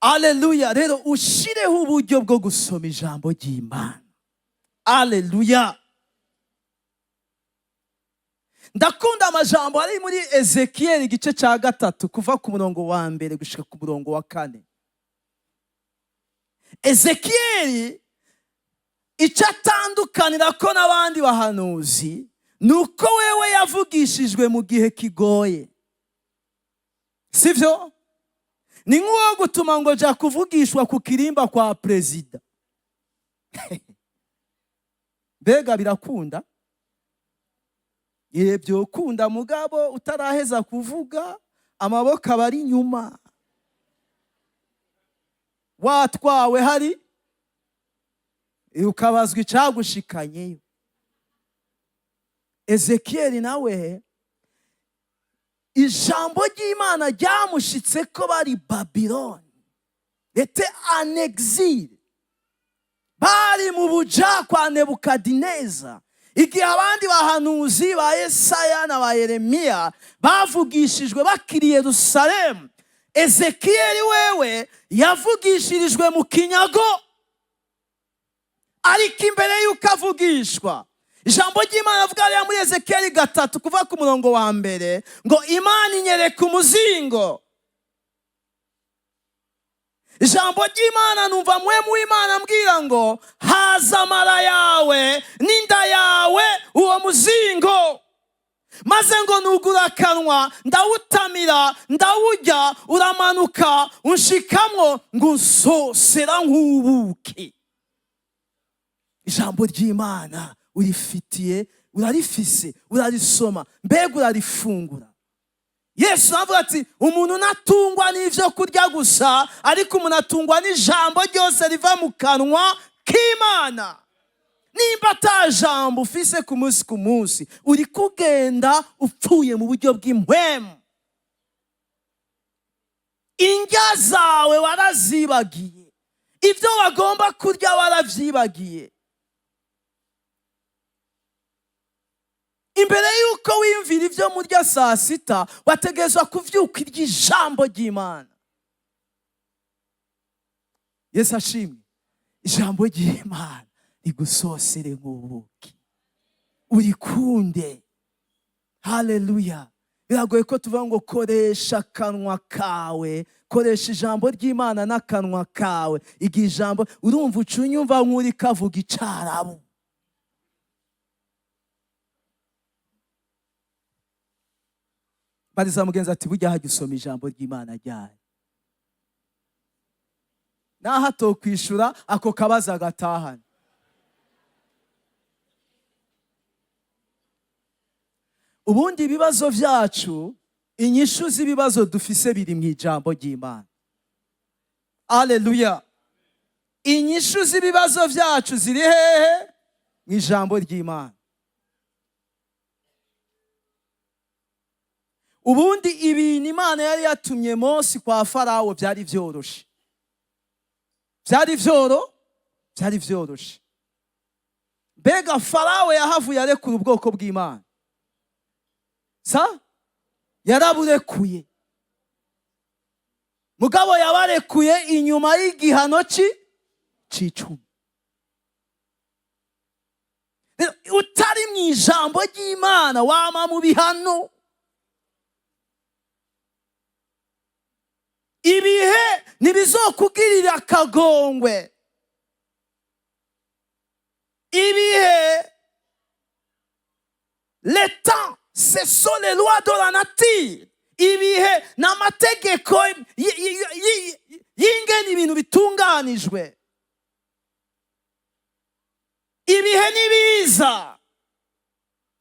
Aleluya. Rero ushireho uburyo bwo gusoma ijambo ry'Imana. Aleluya. Ndakunda amajambo ari muri Ezekiel igice cya 3 kuva ku murongo wa 1 gushika ku murongo wa 4. Ezekiel icyo atandukanira ko n'abandi bahanuzi ni uko wewe yavugishijwe mu gihe kigoye, sivyo? Ni nk'uwo gutuma ngo jya kuvugishwa ku kirimba kwa perezida. Mbega birakunda? Byokunda mugabo utaraheza kuvuga amaboko aba ari inyuma, watwawe hari ukabazwa icagushikanyeyo. Ezekiel nawe ijambo ry'Imana ryamushitse ko bari Babylone, était en exil, bari mu buja kwa Nebukadineza. Igihe abandi bahanuzi ba Yesaya na ba Yeremiya bavugishijwe bakiri Yerusalemu, Ezekiel wewe yavugishirijwe mu kinyago. Ariko imbere y'uko avugishwa, ijambo ry'Imana avuga rero muri Ezekiel 3 kuva ku murongo wa 1 ngo Imana inyereka umuzingo. Ijambo ry'Imana, numva Mpwemu w'Imana ambwira ngo: "Haza amara yawe n'inda yawe uwo muzingo." Maze ngo nugura akanwa, ndawutamira, ndawurya, uramanuka unshikamwo, ngo unsosera nk'ubuki. Ijambo ry'Imana urifitiye, urarifise, urarisoma, mbega urarifungura? Yesu aravuga ati: "Umuntu ntatungwa n'ibyo kurya gusa, ariko umuntu atungwa n'ijambo ryose riva mu kanwa k'Imana." Nimba ata jambo ufise ku munsi ku munsi, uri kugenda upfuye mu buryo bw'impwemu. Indya zawe warazibagiye, ibyo wagomba kurya waravyibagiye. Imbere y'uko wiyumvira ibyo murya saa sita, wategerezwa kuvyuka irya ijambo ry'Imana. Yesu ashimwe. Ijambo ry'Imana rigusosere nk'ubuki, urikunde. Haleluya! Biragoye ko tuvuga ngo koresha akanwa kawe, koresha ijambo ry'Imana n'akanwa kawe. Igihe ijambo urumva, uca unyumva nk'uri kavuga icarabu. Bariza mugenzi ati: "Burya hajya usoma ijambo ry'Imana ryari?" Naho atokwishura, ako kabazo agatahana. Ubundi ibibazo byacu, inyishu z'ibibazo dufise biri mu ijambo ry'Imana. Aleluya! Inyishu z'ibibazo byacu ziri hehe? Mu ijambo ry'Imana. Ubundi ibintu Imana yari yatumye Mose kwa Farawo byari byoroshe, byari byoroshe. Mbega Farawo yahavuye arekura ubwoko bw'Imana? Sa yaraburekuye, mugabo yabarekuye inyuma y'igihano c'icumi. Utari mu ijambo ry'Imana wama mu bihano. Ibihe ntibizokugirira akagongwe. Ibihe, le temps, ce sont les lois de la nature. Ibihe ni amategeko y'ingene ibintu bitunganijwe. Ibihe nibiza.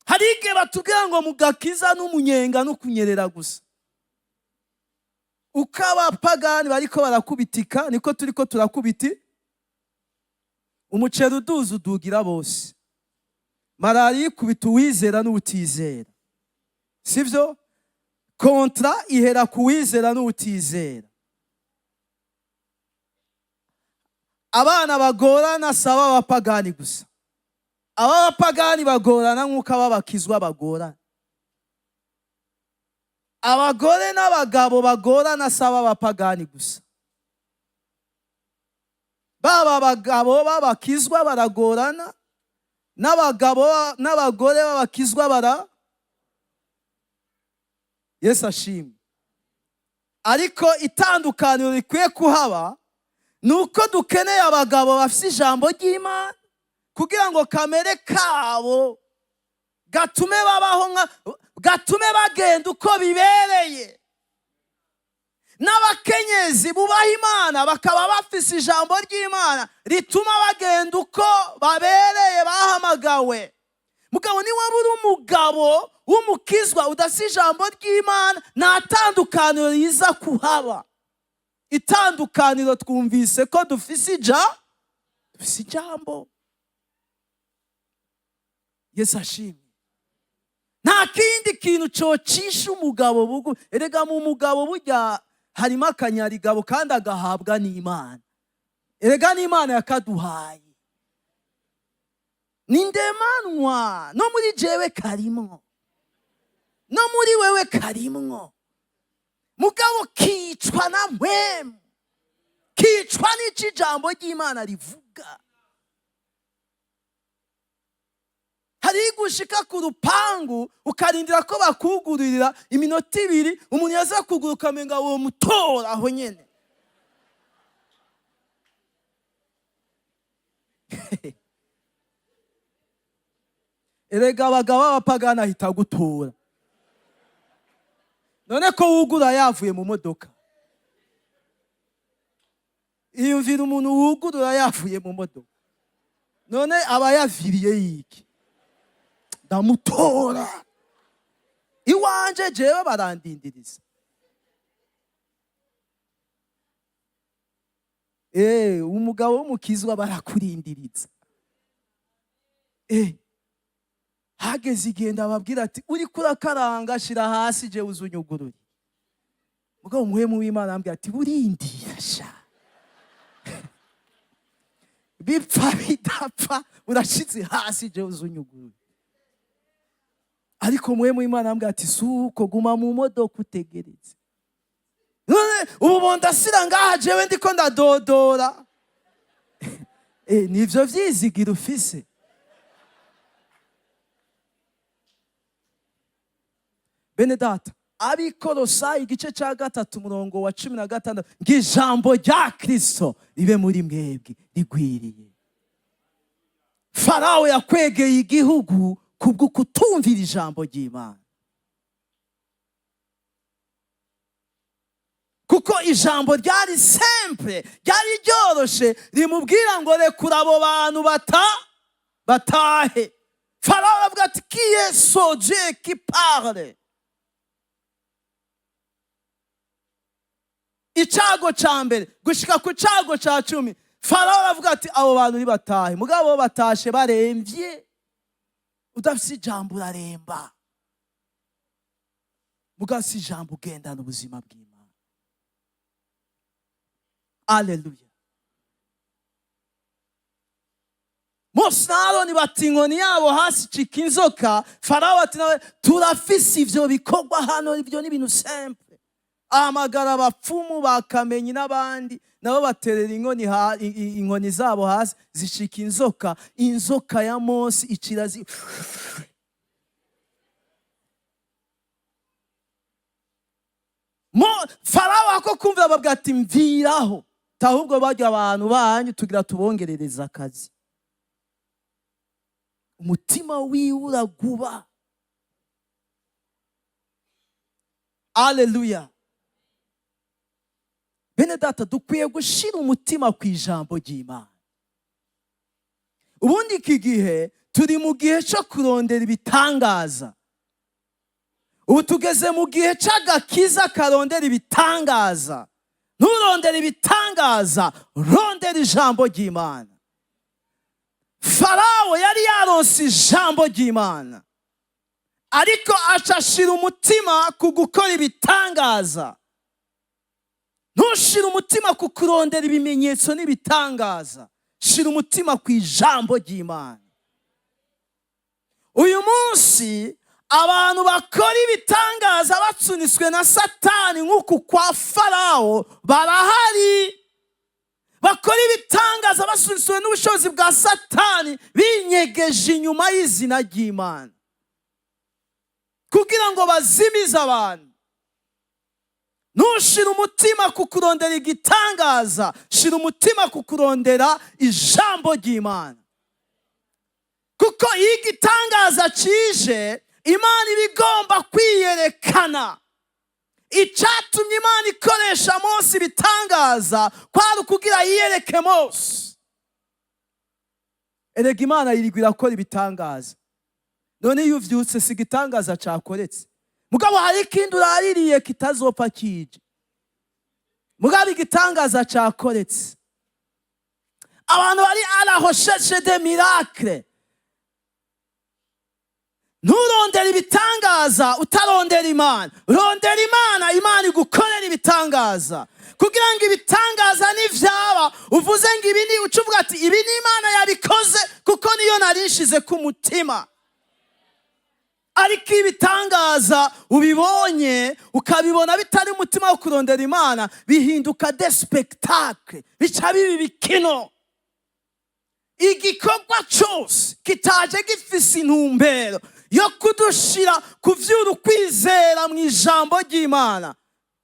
Hari igihe batubwira ngo mu gakiza n'umunyenga no kunyerera gusa. Uko abapagani bariko barakubitika, niko turiko turakubiti. Umuceri uduza udugira bose, malariya ikubita uwizera n'uwutizera, sivyo? Kontra ihera ku wizera n'uwutizera. Abana bagorana si ab'abapagani gusa, ab'abapagani bagorana nk'uko ab'abakizwa bagorana. Abagore n'abagabo bagorana si ab'abapagani gusa, baba abagabo b'abakizwa baragorana, n'abagabo n'abagore b'abakizwa bara. Yesu ashimwe. Ariko itandukaniro rikwiye kuhaba ni uko dukeneye abagabo bafite ijambo ry'Imana kugira ngo kamere kabo gatume babaho nka gatume bagenda uko bibereye, n'abakenyezi bubaha Imana bakaba bafise ijambo ry'Imana rituma bagenda uko babereye bahamagawe. Mugabo niba uri umugabo w'umukizwa udafise ijambo ry'Imana, nta tandukaniro riza kuhaba. Itandukaniro twumvise ko dufise dufise ijambo. Yesu ashimwe. Nta kindi kintu cocisha umugabo bugu. Erega mu mugabo burya harimo akanyarigabo, kandi agahabwa n'Imana. Erega n'Imana yakaduhaye, ni ndemanwa. No muri jewe karimwo, no muri wewe karimwo, mugabo kicwa na mpwemu, kicwa n'ico ijambo ry'Imana rivuga. Hari gushika ku rupangu ukarindira ko bakugururira iminota 2, umuntu yaza kugura ukamenga uwo mutora aho nyene. Erega abagabo b'abapagani ahita agutora. None ko wugura yavuye mu modoka? Iyumvira umuntu wugurura yavuye mu modoka, none aba yaviriye yiki? Ndamutora iwanje, jewe barandindiriza. Umugabo w'umukizwa barakurindiriza. Hageze igihe ndababwira ati: "Uriko urakaranga, shira hasi, jewe uzunyugurure." Mugabo umuhemu w'Imana ambwira ati: "Burindira sha, bipfa bidapfa, urashize hasi, jewe uzunyugurure." Ariko muhemu w'Imana ambwira ati: "Suko, guma mu modoka utegereze." None ubu bondasira ngaha, jewe ndiko ndadodora. Nivyo vyizigira ufise? Bene data, Abikorosayi igice cya 3, umurongo wa 16, ngo ijambo rya Kristo ribe muri mwebwe rigwiriye. Farawo yakwegeye igihugu kubwo kutumvira ijambo ry'Imana, kuko ijambo ryari simple, ryari ryoroshe, rimubwira ngo rekura abo bantu batahe. Farawo aravuga ati: "Qui est ce Dieu qui parle?" Icago ca mbere gushika ku cago ca 10, Farawo aravuga ati: "Abo bantu ntibatahe." Mugabo batashe baremvye. Udafise ijambo uraremba. Mugabo si ijambo, ugendana ubuzima bw'Imana. Aleluya! Mose na Aroni bati inkoni yabo hasi, cika inzoka. Farawo ati nawe: "Turafise ivyo bikorwa hano, ibyo ni ibintu simple." Ahamagara abapfumu bakamenyi n'abandi, nabo baterera inkoni zabo hasi, zicika inzoka. Inzoka ya Mose icira zi Farawo ako kumva babwira ati: "Mviraho, ahubwo barya abantu banyu tugira tubongerereza akazi." Umutima wiwe uraguba. Aleluya! Bene data, dukwiye gushira umutima ku ijambo ry'Imana. Ubundi iki gihe turi mu gihe cyo kurondera ibitangaza. Ubu tugeze mu gihe c'agakiza karondera ibitangaza. Nturondere ibitangaza, rondera ijambo ry'Imana. Farawo yari yaronse ijambo ry'Imana, ariko acashira umutima ku gukora ibitangaza. Ntushire umutima ku kurondera ibimenyetso n'ibitangaza, shira umutima ku ijambo ry'Imana. Uyu munsi abantu bakora ibitangaza batsunitswe na Satani nk'uku kwa Farawo barahari. Bakora ibitangaza basunitswe n'ubushobozi bwa Satani, binyegeje inyuma y'izina ry'Imana kugira ngo bazimize abantu. Ntushire umutima ku kurondera igitangaza, shira umutima ku kurondera ijambo ry'Imana, kuko iyo igitangaza kije, Imana iba igomba kwiyerekana. Icyatumye Imana ikoresha Mose ibitangaza kwari ukugira yiyereke Mose. Erega Imana yirirwa irakora ibitangaza. None iyo uvyutse, si igitangaza cakoretse? Mugabo hari ikindi uraririye kitazopfa kije, mugabo igitangaza cakoretse. Abantu bari à la recherche de miracle. Nturondere ibitangaza utarondera Imana. Rondera Imana, Imana igukorera ibitangaza, kugira ngo ibitangaza nivyaba uvuze ngo ibi ni, uca uvuga ati: "Ibi ni Imana yabikoze, kuko niyo narishize ku mutima." Ariko ibitangaza ubibonye, ukabibona bitari umutima wo kurondera Imana, bihinduka des spectacles, bica biba ibikino. Igikorwa cyose kitaje gifise intumbero yo kudushira kuvyura ukwizera mu ijambo ry'Imana,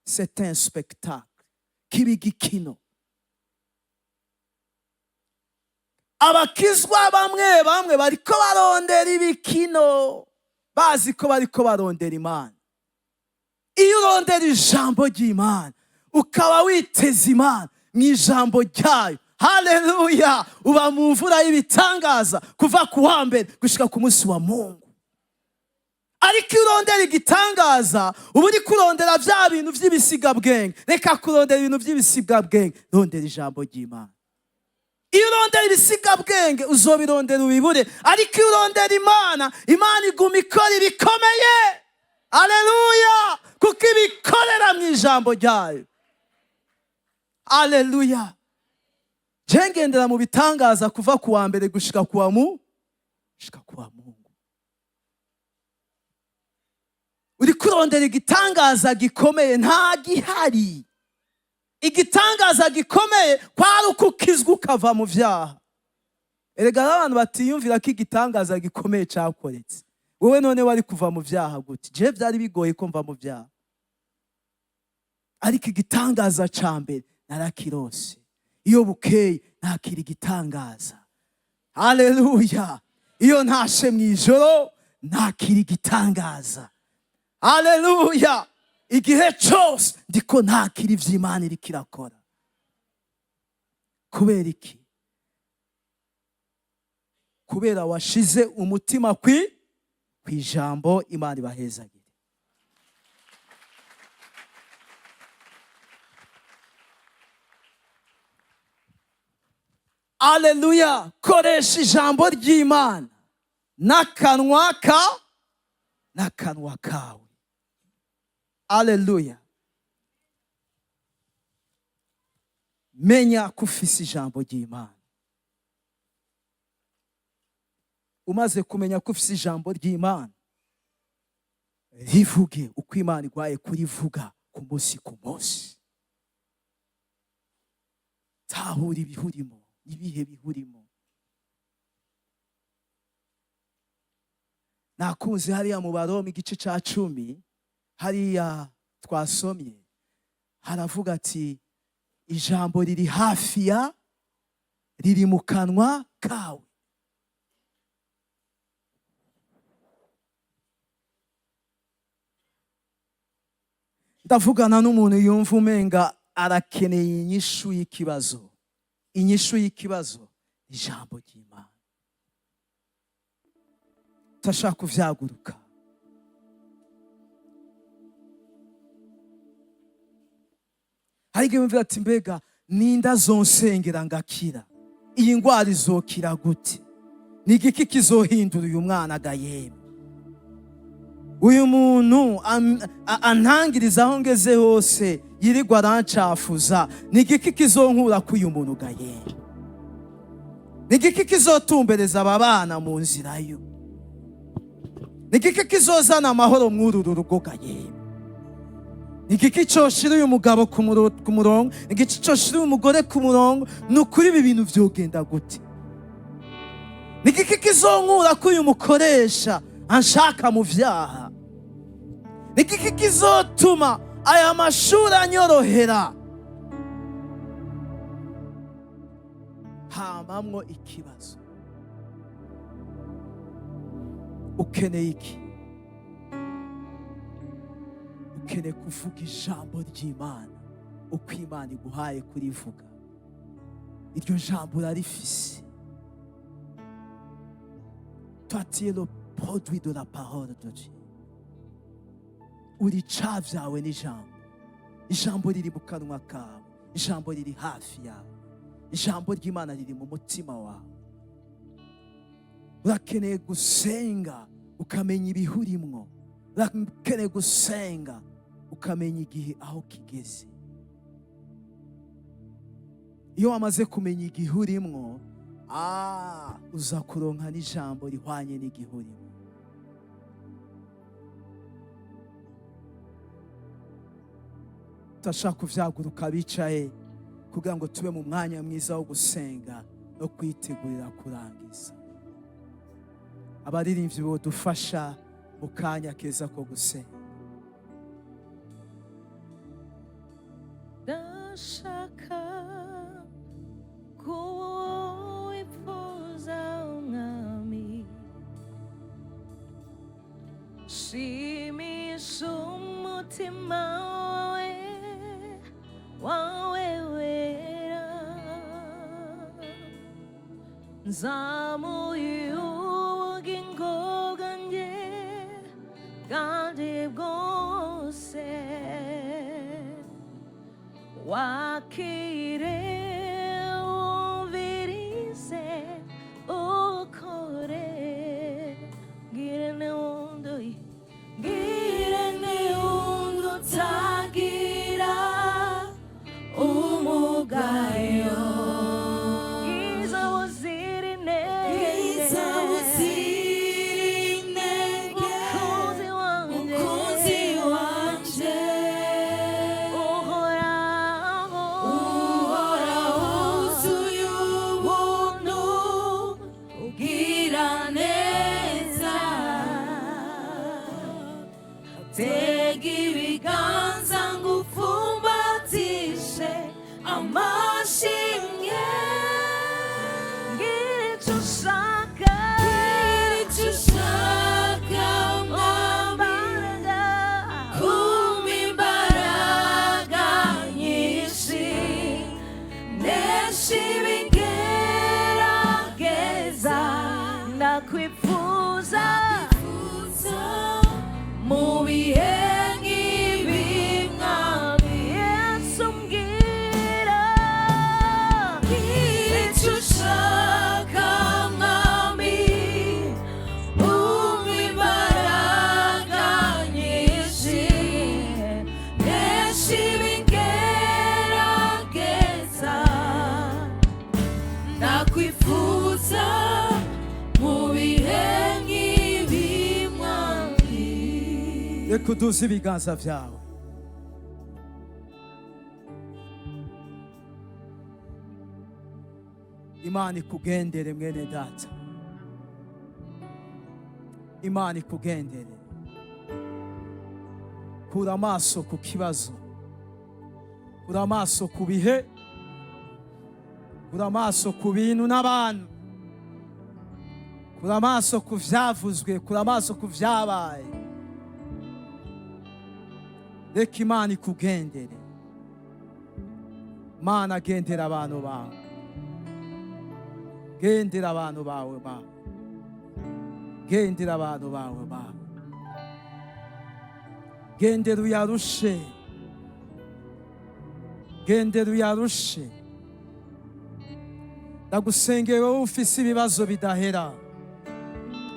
c'est un spectacle, kiba igikino. Abakizwa bamwe bamwe bariko barondera ibikino, bazi ko bariko barondera Imana. Iyo urondera ijambo ry'Imana, ukaba witeze Imana mu ijambo ryayo, haleluya, uba mu mvura y'ibitangaza kuva ku wa mbere gushika ku munsi wa Mungu. Ariko iyo urondera igitangaza, uba uri kurondera bya bintu by'ibisigabwenge. Reka kurondera ibintu by'ibisigabwenge, rondera ijambo ry'Imana. Iyo urondera ibisigabwenge, uzobirondera ubibure. Ariko iyo urondera Imana, Imana iguma ikora ibikomeye. Aleluya, kuko ibikorera mu ijambo ryayo. Aleluya. Je ngendera mu bitangaza kuva ku wa mbere gushika ku wa Mungu. Uri kurondera igitangaza gikomeye, nta gihari. Igitangaza gikomeye kwari uko ukizwa ukava mu vyaha. Erega hari abantu batiyumvira ko igitangaza gikomeye cakoretse. Wowe none wari kuva mu vyaha gute? Je vyari bigoye ko mva mu vyaha, ariko igitangaza ca mbere narakirose. Iyo bukeye nakira igitangaza. Haleluya. Iyo ntashe mu ijoro nakira igitangaza. Haleluya. Igihe cose ndiko nakira ivy'Imana iriko irakora. Kubera iki? Kubera washize umutima kwijambo. Imana ibahezagire. Aleluya. Koresha ijambo ry'Imana n'akanwa kawe. Aleluya. Menya ko ufise ijambo ry'Imana. Umaze kumenya ko ufise ijambo ry'Imana, rivuge uko Imana igwaye kurivuga ku munsi ku munsi. Tahura ibihurimo, ibihe bihurimo. Nakunze hariya mu Baroma igice ca 10, hariya twasomye, haravuga ati ijambo riri hafi ya, riri mu kanwa kawe. Ndavugana n'umuntu yumva umenga arakeneye inyishu y'ikibazo. Inyishu y'ikibazo, ijambo ry'Imana. Turashaka kuvyaguruka. Hari igihe wumvira ati mbega ninda azonsengera ngakira, iyi ndwara izokira gute? Ni igiki kizohindura uyu mwana agayembe? Uyu muntu antangiriza aho ngeze hose, yirirwa arancafuza. Ni igiki kizonkura ko uyu muntu gayembe? Ni igiki kizotumbereza aba bana mu nzira yo? Ni igiki kizozana amahoro mw'uru rugo gayembe? Ni igiki coshira uyu mugabo ku murongo? Ni igiki coshira uyu mugore ku murongo? Ni ukuri ibi bintu vyogenda gute? Ni igiki kizonkura ko uyu mukoresha anshaka mu vyaha? Ni igiki kizotuma aya mashuri anyorohera? Hamamwo ikibazo. Ukeneye iki? Ukeneye kuvuga ijambo ry'Imana uko Imana iguhaye kurivuga. Iryo jambo urarifise. Toi, tu es le produit de la parole de Dieu. Uri cavyawe n'ijambo. Ijambo riri mu kanwa kawe, ijambo riri hafi yawe, ijambo ry'Imana riri mu mutima wawe. Urakeneye gusenga ukamenya ibihurimwo. Urakeneye gusenga ukamenya igihe aho kigeze. Iyo wamaze kumenya igihe urimwo, uza kuronka n'ijambo rihwanye n'igihe urimo. Turashaka kuvyaguruka bicaye kugira ngo tube mu mwanya mwiza wo gusenga no kwitegurira kurangiza. Abaririmbyi bodufasha mu kanya keza ko gusenga. Ndashaka kuba wifuza. Shimisha umutima wawe, wawe wera. Nzamuye ubugingo bwanjye kandi bwose, wakire, wumvirize, ukore. Ngirente wundi, ngirente wundi utagira umugayo? Bwiza buzira inenge. Bwiza buzira inenge. Mukunzi wanje. Mukunzi wanje. Uhoraho. Uhoraho, wuzuye ubuntu, ugira neza. Tega ibiganza ngo upfumbatishe amashimwe. Ngira icyo ushaka. Ngira icyo ushaka, Mwami. Imbaraga. Kumpa imbaraga nyinshi, nesha ibigerageza. Ndakwifuza mu bihe nk'ibi, Mwami. Yesu, mbwira. Ngira icyo ushaka, Mwami. Umpa imbaraga nyinshi, nesha ibigerageza. Ndakwifuza mu bihe nk'ibi, Mwami. Reka uduze ibiganza byawe. Imana ikugendere, mwene data. Imana ikugendere. Kura amaso ku kibazo, kura amaso ku bihe, kura amaso ku bintu n'abantu, kura amaso ku vyavuzwe, kura amaso ku vyabaye. Reka Imana ikugendere. Mana, gendera abantu bawe, gendera abantu bawe Mana, gendera abantu bawe Mana, gendera uyarushe, gendera uyarushe. Ndagusengeye wowe ufise ibibazo bidahera,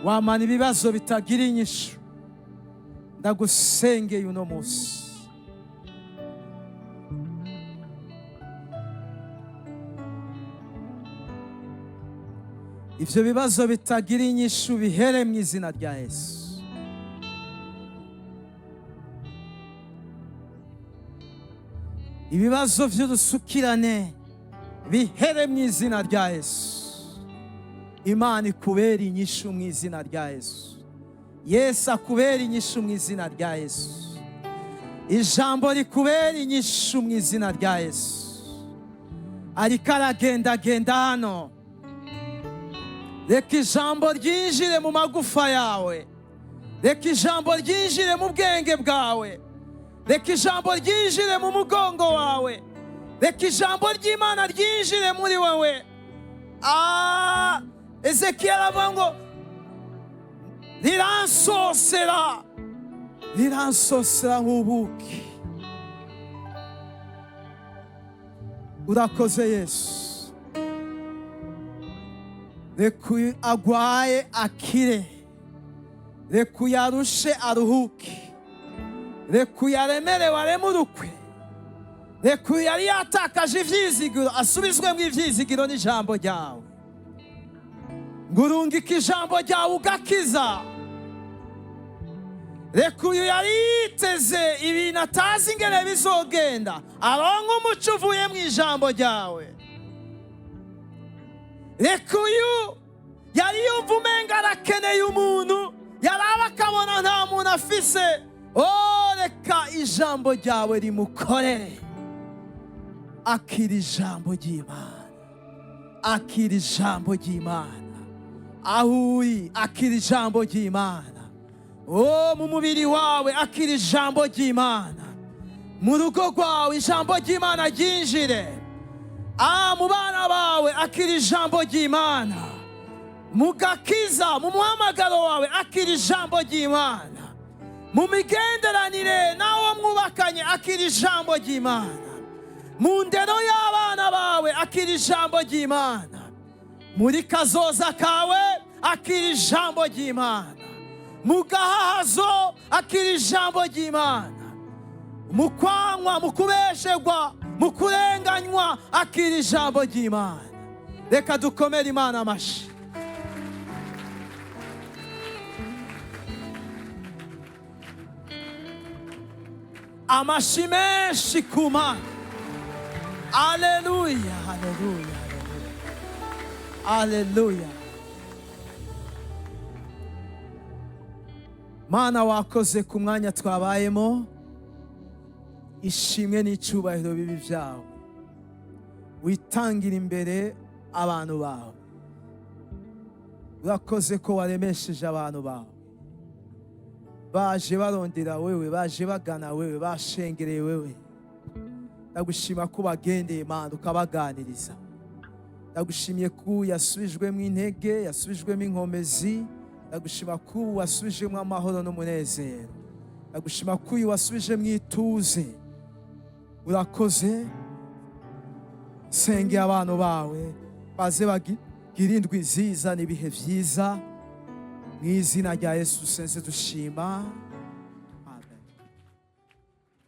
wamana ibibazo bitagira inyishu. Ndagusengeye uno munsi. Ivyo bibazo bitagira inyishu bihere mu izina rya Yesu. Ibibazo vy'urusukirane bihere mu izina rya Yesu. Imana ikubera inyishu mu izina rya Yesu. Yesu akubera inyishu mu izina rya Yesu. Ijambo rikubera inyishu mu izina rya Yesu. Ariko aragendagenda hano. Reka ijambo ryinjire mu magufa yawe, reka ijambo ryinjire mu bwenge bwawe, reka ijambo ryinjire mu mugongo wawe, reka ijambo ry'Imana ryinjire muri wowe. Ah, Ezekiel aravuga ngo riransosera, riransosera nk'ubuki. Urakoze Yesu. Reka uyu agwaye akire, reka uyarushe aruhuke, reka uyaremerewe aremurukwe, reka uyu yari yatakaje ivyizigiro asubizwemo ivyizigiro n'ijambo ryawe. Ngo urungike ijambo ryawe ugakiza. Reka uyu yari yiteze ibintu atazi ingene bizogenda aronke umuco uvuye mu ijambo ryawe. Reka uyu yari yumva umenga arakeneye umuntu, yaraba akabona nta muntu afise, oh, reka ijambo ryawe rimukorere. Akira ijambo ry'Imana, akira ijambo ry'Imana aho uri, akira ijambo ry'Imana. O mu mubiri wawe akira ijambo ry'Imana. Mu rugo rwawe ijambo ry'Imana ryinjire. Mu bana bawe akira ijambo ry'Imana. Mu gakiza, mu muhamagaro wawe akira ijambo ry'Imana. Mu migenderanire n'awo mwubakanye akira ijambo ry'Imana. Mu ndero y'abana bawe akira ijambo ry'Imana. Muri kazoza kawe akira ijambo ry'Imana. Mu gahahazo akira ijambo ry'Imana. Mu kwanywa, mu kubeshegwa, mu kurenganywa akira ijambo ry'Imana. Reka dukomere Imana amashyi. Amashyi menshi ku Mana. Aleluya, aleluya, aleluya. Mana, wakoze ku mwanya twabayemo. Ishimwe n'icyubahiro bibi byawe. Witangira imbere abantu bawe. Urakoze ko waremesheje abantu bawe. Baje barondera wewe, baje bagana wewe, bashengereye wewe. Ndagushima ko bagendeye, Mana, ukabaganiriza. Ndagushimiye ko yasubijwemo intege, yasubijwemo inkomezi. Ndagushima ko wasubijwemo amahoro n'umunezero. Ndagushima ko uyu wasubijemo ituze. Urakoze. Sengera abantu bawe baze bagire indwi nziza n'ibihe byiza. Mu izina rya Yesu senze dushima.